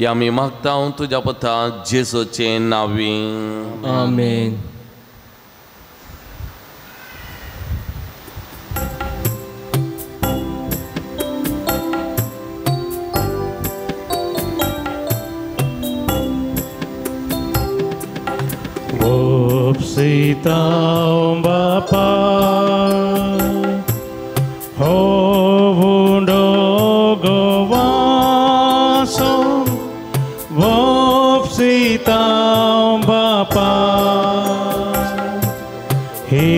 हे आमी मागता तुज्या पुता जेजूचे नांवी. आमेन. सीता बापा हो उंडो गोवासो सीता बापा ही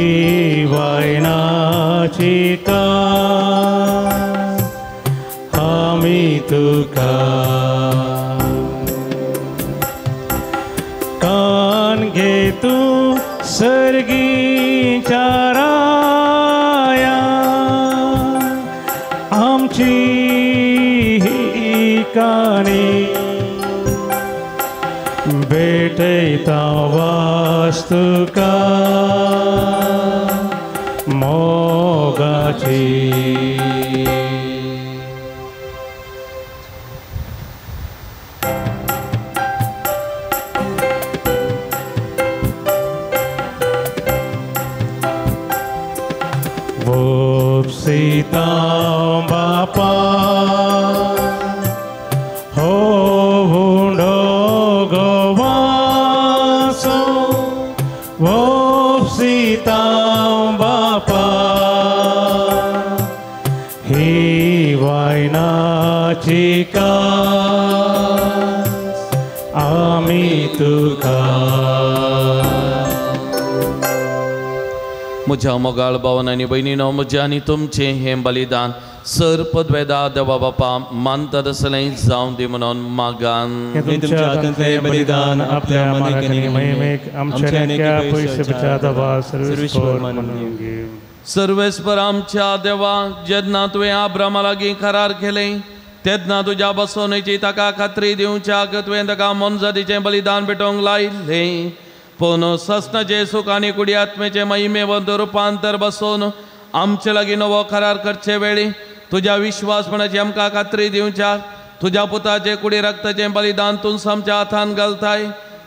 वायनाची का आमी तुका कान घे तूं सर्गीच्या राया आमची ही काणी भेटयता वास्तुका मोगाची. सीता बापा हो उंडो गोवासो सीता बापा ही वायनाची का आमी तुका. म्हज्या मोगाळ भावन आनी भयणीनो, म्हजें आनी तुमचें हें बलिदान सर पदवेदा देवा बापा मानतात आसलें जावं दी म्हणून मागान. तुमच्या हातांतलें बलिदान आपल्या मानाक आनी महिमेक आमच्या आनी पयशाच्या देवा सर्वेस्पर मानून घे. सर्वेस्पर आमच्या देवा, जेन्ना तुवें आब्रामा लागीं करार केलें तेन्ना तुज्या बसवणेची ताका खात्री दिवच्याक तुवें ताका मोनजातीचें बलिदान भेटोवंक लायलें. पूण ससनाचे सुख आनी कुडी आत्मेचे महिमेवंत रुपांतर बसोवन आमचे लागीं नवो करार करचे वेळी तुज्या विश्वासपणाची आमकां खात्री दिवच्याक तुज्या पुताचे कुडी रक्ताचें बलिदान तूं आमच्या हातान घालताय.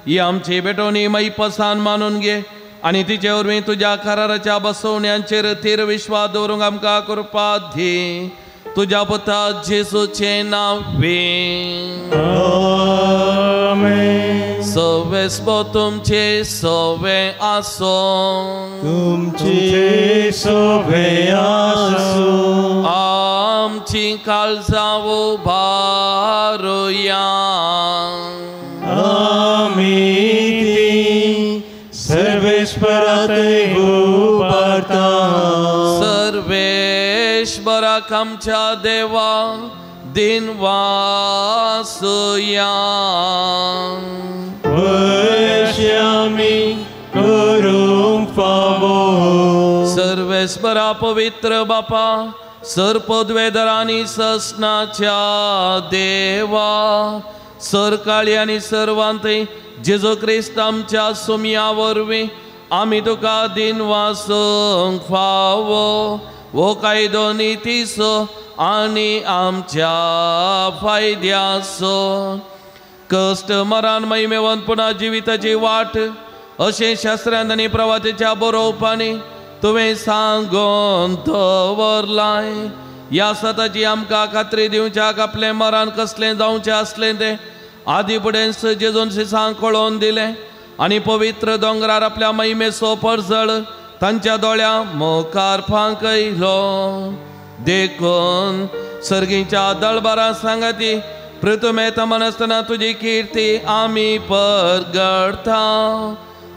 ही आमची भेटवणी मैपसान मानून घे आनी तिचे वरवीं तुज्या कराराच्या बसवण्यांचेर थीर विश्वास दवरूंक आमकां कृपा दी. तुज्या पुता जेजूचें नांव आमेन. सवेस्पो तुमचे सवे आसो, तुमचे सवे आसो. आमची काळजां उबारुया, आमी ती सर्वेस्पराथंय उबारता. सर्वेश्वराक आमच्या देवा दिन वासुया, अशें आमी करूंक फावो. सर्वेस्परा पवित्र बापा, सरपदवेदर आनी ससनाच्या देवा, सरकाळी आनी सर्वांतय जेजू क्रिस्त आमच्या सुमया वरवीं आमी तुका दिन वासूंक फावो. वो कायदो नितीचो आनी आमच्या फायद्याचो कश्ट मरान महिमेवन पुन्हा जिविताची वाट अशें शास्त्रांत आनी प्रवातेच्या बरोवपांनी तुवें सांगून दवरलाय. ह्या सताची आमकां खात्री दिवच्याक आपलें मरान कसलें जावचें आसलें तें आदी फुडें जेजून शिसांक कळोवन दिलें आनी पवित्र दोंगरार आपल्या महिमेचो परजळ तांच्या दोळ्यां मुखार फांकयलो. देखून सर्गीच्या दळबारां सांगाती पृथुमेत मनसतना तुजी किर्ती आमी परगडता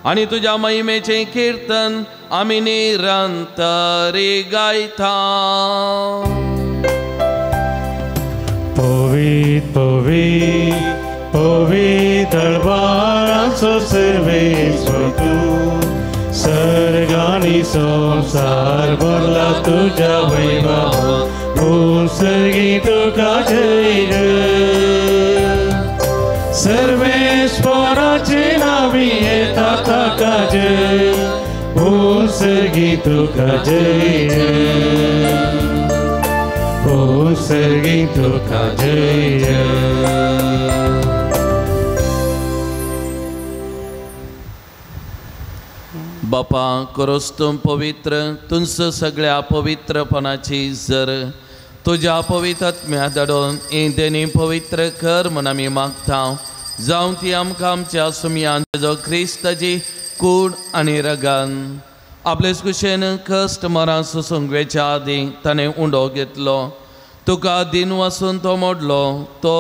आनी तुज्या महिमेचें किर्तन आमी निरंतरी गायता. पवित पवित पवित दळबाराचो सर्वेस्पर तूं, सर्गानी संवसार भरला तुज्या वैभवान, सर्गी तुका जय जय. सर्वेस्पराचे नांवी येता ताका जय, सर्गी तुका जय जय, सर्गी तुका जय जय. बापा करोस तूं पवित्र, तुंच सगळ्या पवित्रपणाची जर तुज्या पवित्र आत्म्या धाडून ही देणी पवित्र कर म्हूण आमी मागता. जावं ती आमकां आमच्या सुमयान जो क्रिस्ताची कूड आनी रगान आपलेच कुशेन कश्ट मरां सोसूंक वेच्या आदीं ताणें उंडो घेतलो. तुका दिन वासून तो मोडलो, तो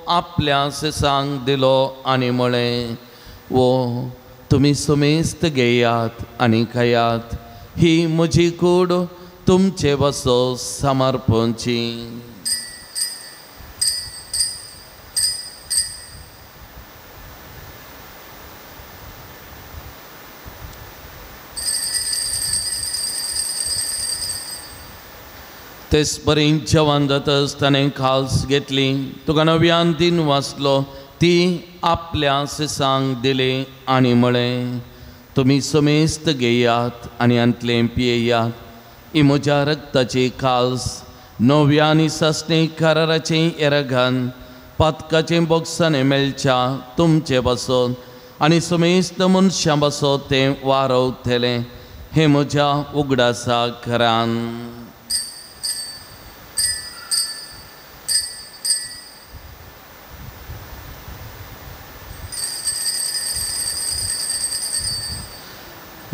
आपल्या शिसांक दिलो आनी म्हळें, वो तुमी सुमेस्त घेयात आनी खायात, ही म्हजी कूड तुमचे वसो समर्पणची. तेच परी जेवण जातच ताणें खाल्स घेतली, तुका नव्यान दिन वाचलो, ती आपल्या शिसांक दिली आनी म्हळें, तुमी समेस्त घेयात आनी हांतलें पियेयात, ही म्हज्या रक्ताची खाल्स नव्या आनी सासणी कराराचें येरगान पातकाचें बोगसाणें मेळच्या तुमचे पासत आनी समेस्त मनशां पासत तें वारवतलें, हें म्हज्या उगडासा घरान.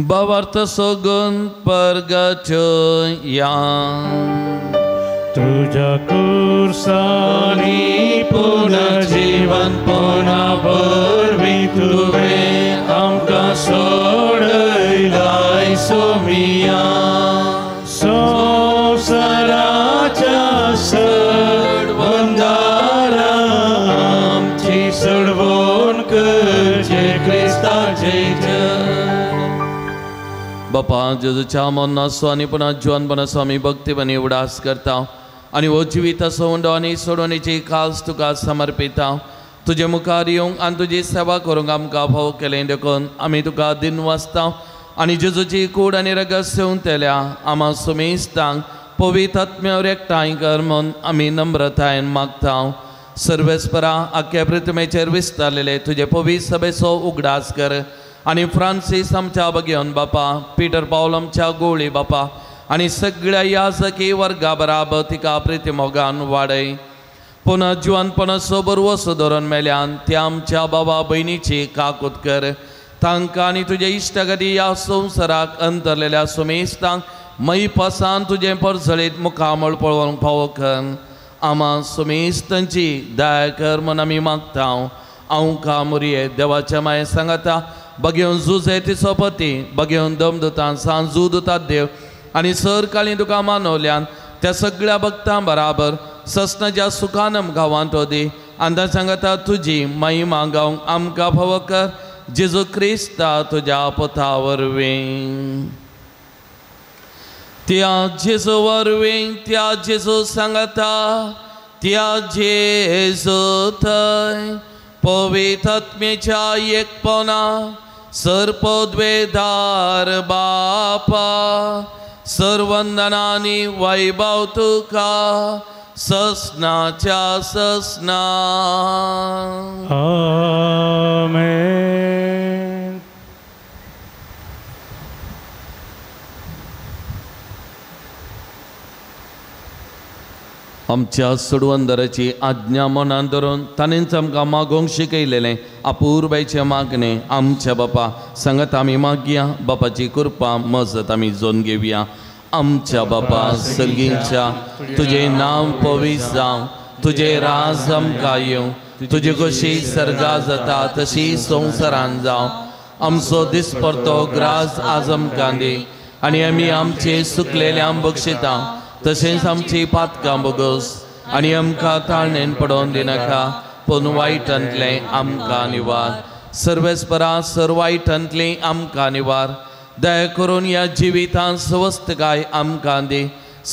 भावार्थ सगून परगटया, तुज्या कुर्सानी पुनर्जीवनपणा वरवीं तुवें आमकां सोडयलाय सोमिया, संवसाराच्या सडवंदारा आमची सडवण करचे क्रिस्ताचे जय. बापा जेजूच्या मरणाचो आनी पुन्हा जिवनपणाचो आमी भक्तीपणी उडास करता आनी हो जिविताचो उंडो आनी सोडवणेची खास तुका समर्पिता. तुजे मुखार येवंक आनी तुजी सेवा करूंक आमकां फावो केलें देखून आमी तुका दिन वाचता आनी जेजूची कूड आनी रगत सेवतल्या आमा सुमेस्तांक पवित्र आत्म्यावर एकठांय कर म्हूण आमी नम्रतायेन मागता. सर्वेस्परा आख्या पृथ्वीचेर विस्तारलेले तुजे पवित्र सभेचो उगडास कर आनी फ्रांसीस आमच्या बगेवन बापा, पिटर पावल आमच्या गोळी बापा आनी सगळ्या याजकी वर्गा बराबर तिका प्रिती मोगान वाडय. पुनः जिवनपणा सोबर वसो धरून मेल्यान त्या आमच्या बाबा भयणीची काकूत कर. तांकां आनी तुज्या इश्टागती ह्या संवसाराक अंतरलेल्या सुमेस्तांक मैपासान तुजें परजळीत मुखामळ पळोवंक फावो कर. आमा सुमेस्तांची दया कर म्हूण आमी मागता. हांव कामुरये देवाच्या माये सांगाता बगेवन जुजे तिचो पती बगेवन दमदुतान सांजू दुतात देव आनी सर काळी तुका मानवल्यान त्या सगळ्या भक्तां बराबर ससनाच्या सुखानम गांवांत दी आनी सांगाता तुजी महिमा गावंक आमकां फावो कर. जेजू क्रिस्ता तुज्या पथा वरवीं. त्या जेजू वरवीं, त्या जेजू सांगाता, त्या जेजू थंय पवित्र एकपणा सर्पद्वेदार बापा सर्वंदनानी वैभव तुका ससनाच्या ससना. आमेन. आमच्या सोडवंदराची आज्ञा मनान धरून ताणेंच आमकां मागोवंक शिकयलेलें अपुरबायचें मागणें आमच्या बापा सांगत आमी मागया. बापाची कृपा मजत आमी जोन घेवया. आमच्या बापा सर्गींच्या तुजें नांव पवित्र जावं, तुजें राज आमकां येवं, तुजी कशी सर्गा जाता तशी संवसारान जावं. आमचो दिसपडतो ग्रास आज आमकां दी आनी आमी आमचे सुकलेल्यांक बक्षिता तशेंच आमची पातकां बोगस आनी आमकां ताळणेन पडोवन दिनाका पूण वायटांतलें आमकां निवार. सर्वेस्परा सर वायटांतलें आमकां निवार. दया करून ह्या जिवितांत स्वस्थकाय आमकां दी.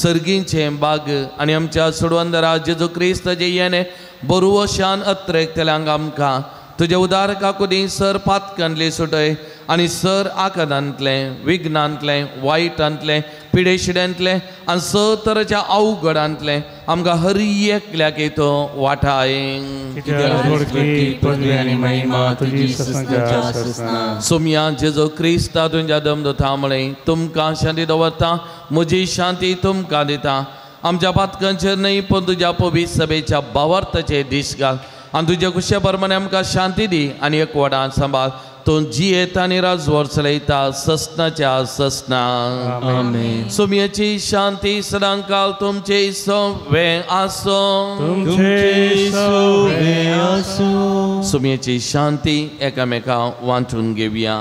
सर्गींचें बाग आनी आमच्या सोडवंदरा जेजू क्रिस्ताचें येणें बरुवशान अत्रेकतल्यांक आमकां तुज्या उदार काकुदी सर पातकांतली सुटय आनी सर आकादांतलें विघ्नांतलें वायटांतलें पिडेशिड्यांतलें आनी स तरेच्या अवघडांतलें आमकां हर एकल्याक येतो वाठाय. सोमया जेजो क्रिस्ता तुमच्या दमदता म्हळें तुमकां शांती दवरता, म्हजी शांती तुमकां दिता. आमच्या पातकांचेर न्हय पूण तुज्या पवित्र सभेच्या भावार्थाचेर दीस घाल आनी तुज्या कुशे प्रमाणे आमकां शांती दी आनी एकवटान सांबाळ. तूं जियेता आनी राजवर चलयता ससनाच्या ससना. आमेन. सोमयाची शांती सदांकाल तुमचे सवे आसूं. सोमयाची शांती एकामेका वांटून घेवया.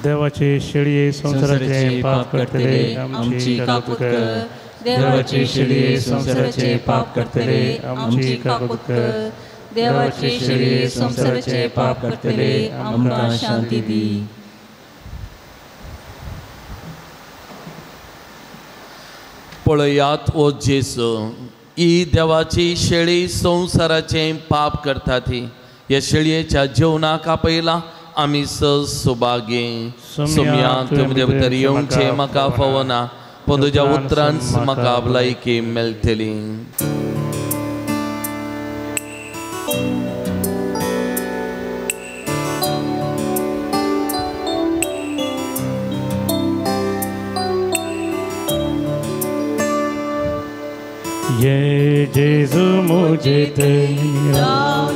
देवाचे शेळये संवसाराचे पाप करतले आमची काकूत कर. देवाची शेळये संवसाराचे पाप करतले आमची काकूत कर. देवाची शेळये संवसाराचे पाप करतले आमकां शांती दी. पळयात ओ जेजू, ही देवाची शेळी संवसाराचें पाप करता ती. ह्या शेळयेच्या जेवणाक आपयला आमी सुभागी. सोमया तुमचे भितर येवचें म्हाका फावना पूण तुज्या उतरांच म्हाका भलायकी मेळटली. ये जेजू मुझे तेरा,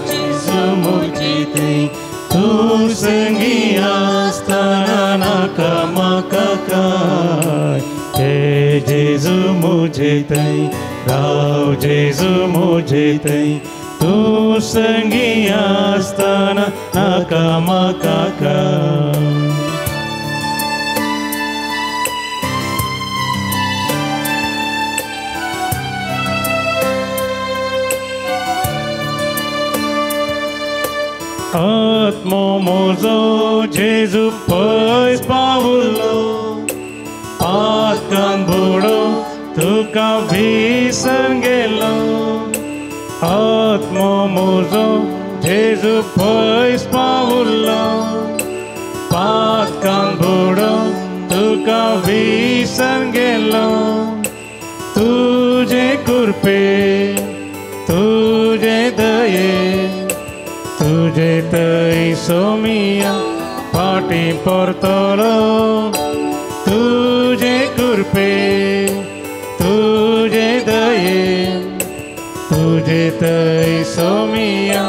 जेजू मुझे ते तू संगी आसतना नाका म्हाका काय. हे जेजू मुझे तै राव जेजू मुझे तै तू संगी आसतना नाका म्हाका काय. आत्मो म्हजो जेजू पयस पावलो, पातकान बुडो तुका विसर गेलो. आत्मो म्हजो जेजू पयस पावलो, पातकान बुडो तुका विसर गेलो. तुजे कृपे तुजे दये सोमिया फाटीं परतलो तुजे कृपे तुजे दये तुजे थंय सोमिया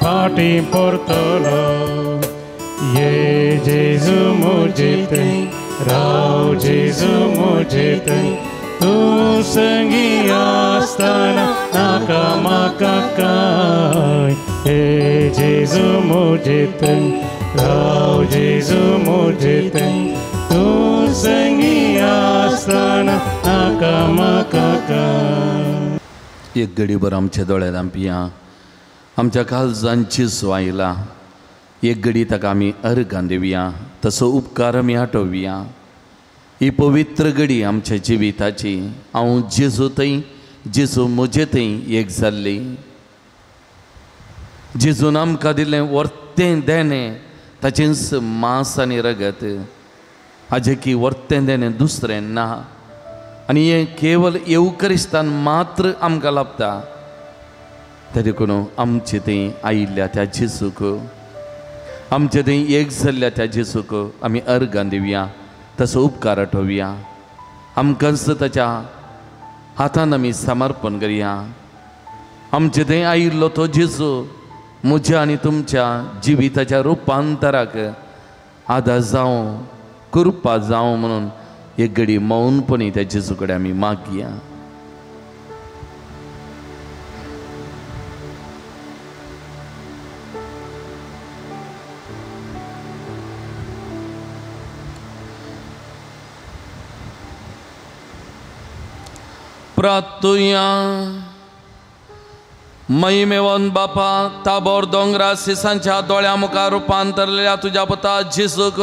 फाटीं परतलो ये जेजू म्हजे थंय राव जेजू म्हजे थंय तूं संगी आसतना नाका म्हाका कांय हे जेजू म्हजे थंय राव जेजू म्हजे थंय तूं संगी आसतना नाका म्हाका कांय. एक घडीभर आमच्या दोळ्यार आमपिया आमच्या काळजांची स्वायला एक घडी ताका आमी अर्गां दिवया तसो उपकार आमी आठोवया. ही पवित्र घडी आमच्या जिविताची हांव जेजू थंय जेजू म्हजे थंय एक जाल्ली. जेजून आमकां दिल्लें वर्तें देणें ताचेंच मांस आनी रगत हाजें की वर्तें देणें दुसरें ना आनी हें केवल येवकरिस्तान मात्र आमकां लाभता. ते देखून आमचे थंय आयिल्ल्या त्या जेजूक आमचे थंय एक जाल्ल्या त्या जेजूक आमी अर्गां दिवया तसो उपकार आठोवया. आमकांच ताच्या हातान आमी समर्पण करया. आमचे थंय आयिल्लो तो जेजू म्हज्या आनी तुमच्या जिविताच्या रुपांतराक आदार जावं कृपा जावं म्हणून एक घडी मौनपणी त्या जेजू कडेन आमी मागया. प्रार्थुया. महिमेवन बापा ताबोर दोंगरा सिसांच्या दोळ्या मुखार रुपांतरलेल्या तुज्या पुता जेजूक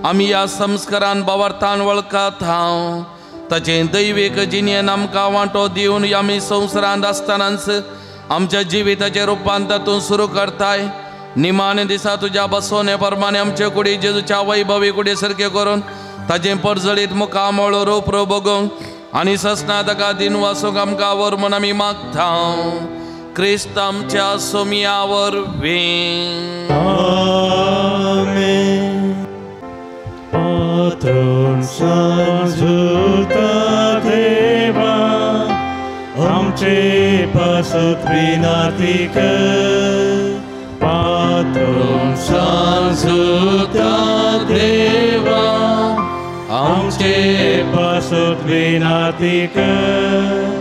आमी ह्या संस्कारान बावरतान वळखात हांव ताचें दैवीक जिणेन आमकां वांटो दिवन आमी संवसारांत आसतनाच आमच्या जिविताचें रुपांतर तूं सुरू करताय. निमाणे दिसा तुज्या बसोवणे प्रमाणे आमचे कुडी जेजूच्या वैभवी कुडी सारकें करून ताचें परजळीत मुखामळ रूप बघूंक आनी ससना ताका दिन वासूंक आमकां वर म्हूण आमी मागता. क्रिस्त आमच्या सोमिया वरवीं. आमेन. पात्रोन सांजुता देवा आमचे पासत विनाती कर. पात्रोन सांजुता देवा आमचे पासत विनाती कर.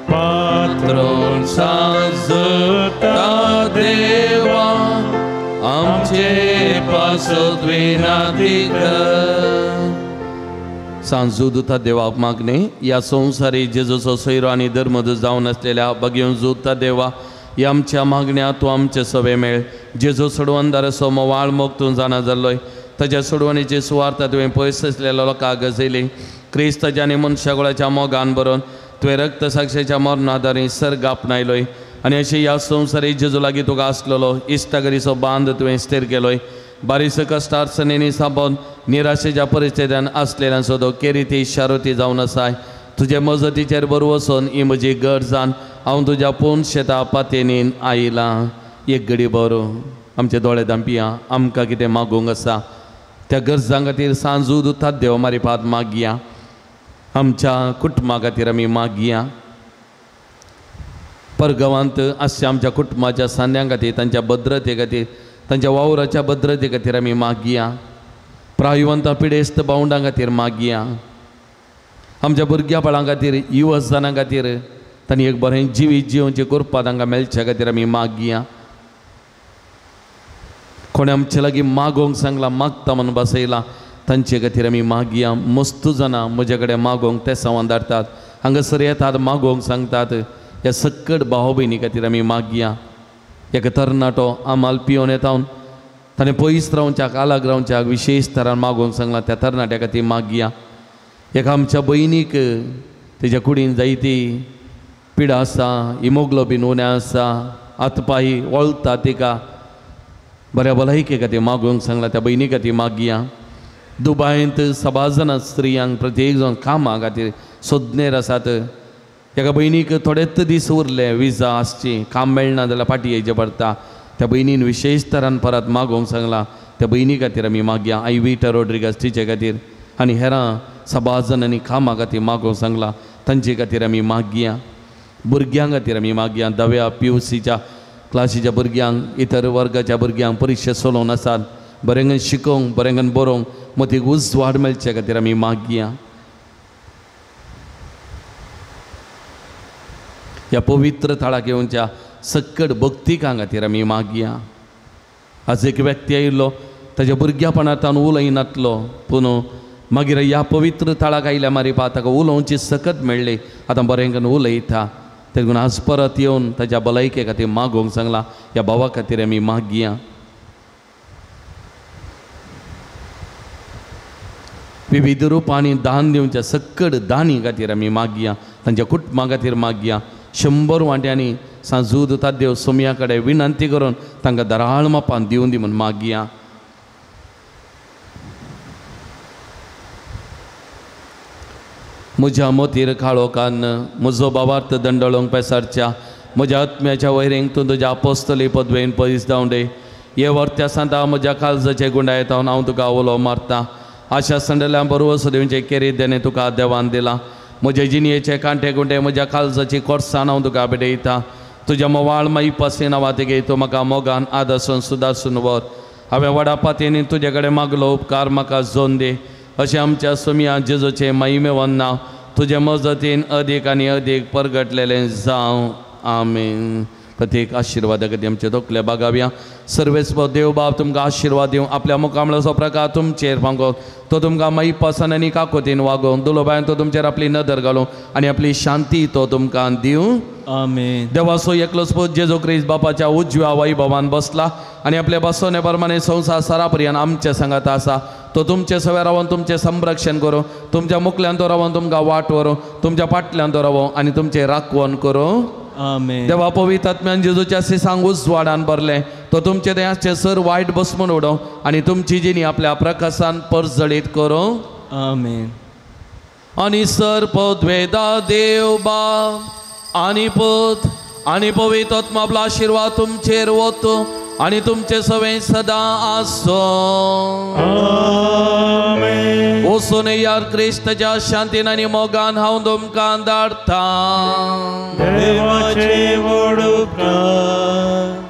पात्रोन सांजुता देवा आमचे पासत विनाती कर. सांजुता देवा मागणे ह्या संवसारी जेजूचो सोयरो आनी धर्मदूत जावन आसलेल्या बगेवन जुता देवा ह्या आमच्या मागण्या तूं आमचे सवे मेळ. जेजू सोडवणदाराचो मोवाळ मोग तूं जाणा जाल्लोय ताच्या सोडवणेची सुवार्थ तुवें पयस आसलेल्या लोकांक गजयली. क्रिस्ताच्या आनी मनशाकुळाच्या मोगान बरोवन तुवें रक्तसाक्षेच्या मरणादारी सर्ग आपणायलोय आनी अशें ह्या संवसारी जेजू लागीं तुका आसलेलो इश्टागरीचो बांद तुवें स्थिर केलोय. बारीस कश्टार सनेनी साबोन निराशेच्या परिस्थितीन आसलेल्यांचो तो केरिती शारुती जावन आसाय. तुजे मजतीचेर बरो वचून ही म्हजी गरजान हांव तुज्या पोन शेता पातेनीन आयलां. एक घडी बरो आमचे दोळे धांपिया आमकां कितें मागूंक आसा त्या गरजां खातीर सांजू दुतात देव मारिपात मागया. आमच्या कुटुंबा खातीर आमी मागया. परगांवांत आसच्या आमच्या कुटुंबाच्या सांद्यां खातीर तांच्या भद्रते खातीर तांच्या वावराच्या भद्रते खातीर आमी मागया. प्रायवंत पिडेस्त भावंडां खातीर मागया. आमच्या भुरग्या बाळां खातीर युवजानां खातीर तांणी एक बरें जिवीत जिवनचें करपा तांकां मेळच्या खातीर आमी मागया. कोणें आमचे लागीं मागोवंक सांगलां मागता म्हणून बसयलां तांचे खातीर आमी मागया. मस्त जाणां म्हजे कडेन मागोवंक ते संवाद धाडटात हांगासर येतात मागोवंक सांगतात. ह्या सक्कड भाव भयणी खातीर आमी मागया. एक तरणाटो आमाल पिवन येता ताणें पयस रावच्याक आलाग रावच्याक विशेश तरान मागोवंक सांगलां त्या तरणाट्या खातीर मागया. एका आमच्या भयणीक तेज्या कुडीन जायती पिडा आसा हिमोग्लोबीन उणें आसा हातपाय वळता तिका बऱ्या भलायके खातीर मागोवंक सांगलां त्या भयणी खातीर मागया. दुबायंत सबार जाणां स्त्रियांक प्रत्येक जाण कामां खातीर सोदनेर आसात. एका भयणीक थोडेच दीस उरले विजा आसची काम मेळना जाल्यार फाटीं येवचें पडटा. त्या भयणीन विशेष तरान परत मागोवंक सांगलां त्या भयणी खातीर आमी मागया. आई विटा रोड्रिगास तिचे खातीर आनी हेरां सबाज जाणांनी कामा खातीर मागोवंक सांगलां तांचे खातीर आमी मागया. भुरग्यां खातीर आमी मागया. 10व्या PUCच्या क्लासीच्या भुरग्यांक इतर वर्गाच्या भुरग्यांक परिक्षा चलोवन आसात बरेंगन शिकोवंक बरेंगन बरोवंक मतीक उजवाड मेळचे खातीर आमी मागया. ह्या पवित्र थळाक येवच्या सक्कड भक्तिकां खातीर आमी मागया. आज एक व्यक्ती आयिल्लो ताच्या भुरग्यापणांत उलयनातलो पूण मागीर ह्या पवित्र थळाक आयल्या मारिपा ताका उलोवची सकत मेळ्ळी आतां बरें उलयता तेगून आज परत येवन ताच्या भलायके खातीर मागोवंक सांगलां. ह्या भावा खातीर आमी मागया. विविध रुपांनी दान दिवच्या सक्कड दानी खातीर आमी मागया. तांच्या कुटुंबा खातीर मागया. 100 वांट्यांनी सांजूद तादेव सोमया कडेन विनंती करून तांकां दराळ मापान दिवन दी म्हूण मागया. म्हज्या मोतीर काळोखान म्हजो बाबार्थ दंडळोंक पेसारच्या म्हज्या आत्म्याच्या वैरेंक तूं तुज्या आपोस्तली पदवेन पयस धांवडे. हे वर्त्या सांता म्हज्या काळजाचे गुंडायत हांव तुका उलो मारता. आशा संडल्या बरोबर दिवचे केरी देणे तुका देवान दिला. म्हजे जिणयेचे कांटे गुंडे म्हज्या काळजाची कोर्सान हांव तुका भेटयता. तुज्या मोवाळ माई पासे नांवा तूं म्हाका मोगान आदर्शन सुदासून व्हर. हांवें व्हडा पातयेनी तुजे कडेन मागलो उपकार म्हाका जोन दी. अशें आमच्या सोमया जेजूचें महिमेवन नांव तुजे मजतीन अदीक आनी अदीक परगटलेलें जावं. आमेन. प्रत्येक आशिर्वादा खातीर आमचे तकले बागावया. सर्वेस्पर देव बाप तुमकां आशिर्वाद दिवं. आपल्या मुखामळाचो प्रकार तुमचेर फांकोवन तो तुमकां माईपासान आनी काकोतीन वागोवन दुलोबायन तो तुमचेर आपली नदर घालूं आनी आपली शांती तो तुमकां दिवं. आमेन. देवाचो एकलोच पूत जेजू क्रिस्त बापाच्या उजव्या वैभवान बसला आनी आपल्या बसवणे प्रमाणे संवसार सरापर्यंत आमच्या सांगात आसा. तो तुमचे सवे रावन तुमचें संरक्षण करूं, तुमच्या मुखल्यान तो रावन तुमकां वाट व्हरूं, तुमच्या फाटल्यान तो रावो आनी तुमचें राखवण करूं. आमेन. देवा पवित्र आत्म्यान जेजूच्या सिसांक उजवाडान भरलें तो तुमचे देहाचे सर वायट बसमून उडोवं आनी तुमची जिणी आपल्या प्रकाशान परजळीत करूं. आमेन. आनी सर पदवेदा देव बाप आनी पूत आनी पवित्र आत्मा आपलो आशिर्वाद तुमचेर वतो आनी तुमचे सवे सदां आसूं. आमेन. वचून यार क्रिस्ताच्या शांतीन आनी मोगान हांव तुमकां धाडटा. देवाचे व्हड उपकार.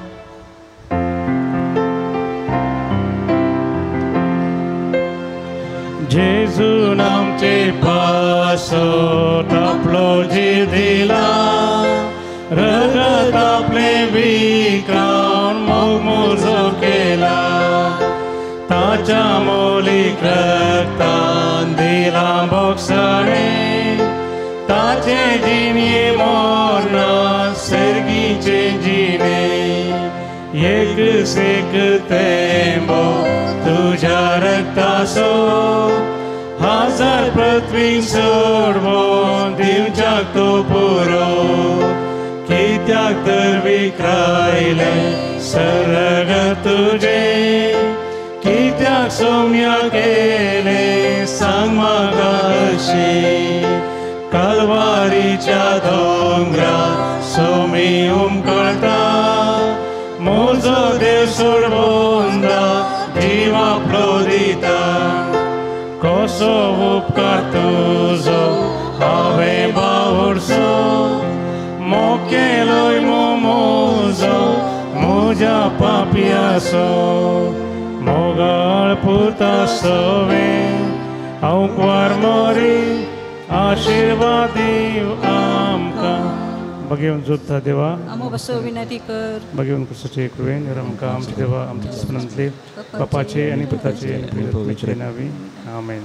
जेजून आमचे पासत आपलो जीव दिला, रगत आपले विकावन मोग मुजो केला, ताच्या मोलीक रक्तान दिला बोगसणे, ताचे जिणे मोरना सर्गीचे जिणे, एक सेक तेंबो तुझ्या रक्तासो, हजार पृथ्वी सोडवोन दिवच्याक तो पुरो, कित्याक तर विक्रायले सरग तुझे, कित्याक सोम्या केले सांग म्हाका अशें, कलवारीच्या दोंगरा सोमी उमकळटा, म्हजो देव सोडवोन जीव आपलो दिता, कसो उपकार तुजो हांवें बावुरसो, मोकेलोय म्हजो म्हज्या पापयासो, मोगाळ पुता सवे हांव कुवार मोरी आशिर्वाद दीव आमकां. बघेवन जोडता देवा आमो बसो विनंती कर. बघेवन क्रिस्ताचे कृपेन आमकां आमचे देवा आमच्या दुस्मनांतले बापाचे आनी पुताचे आनी पवित्र आत्म्याचे नांवी. आमेन.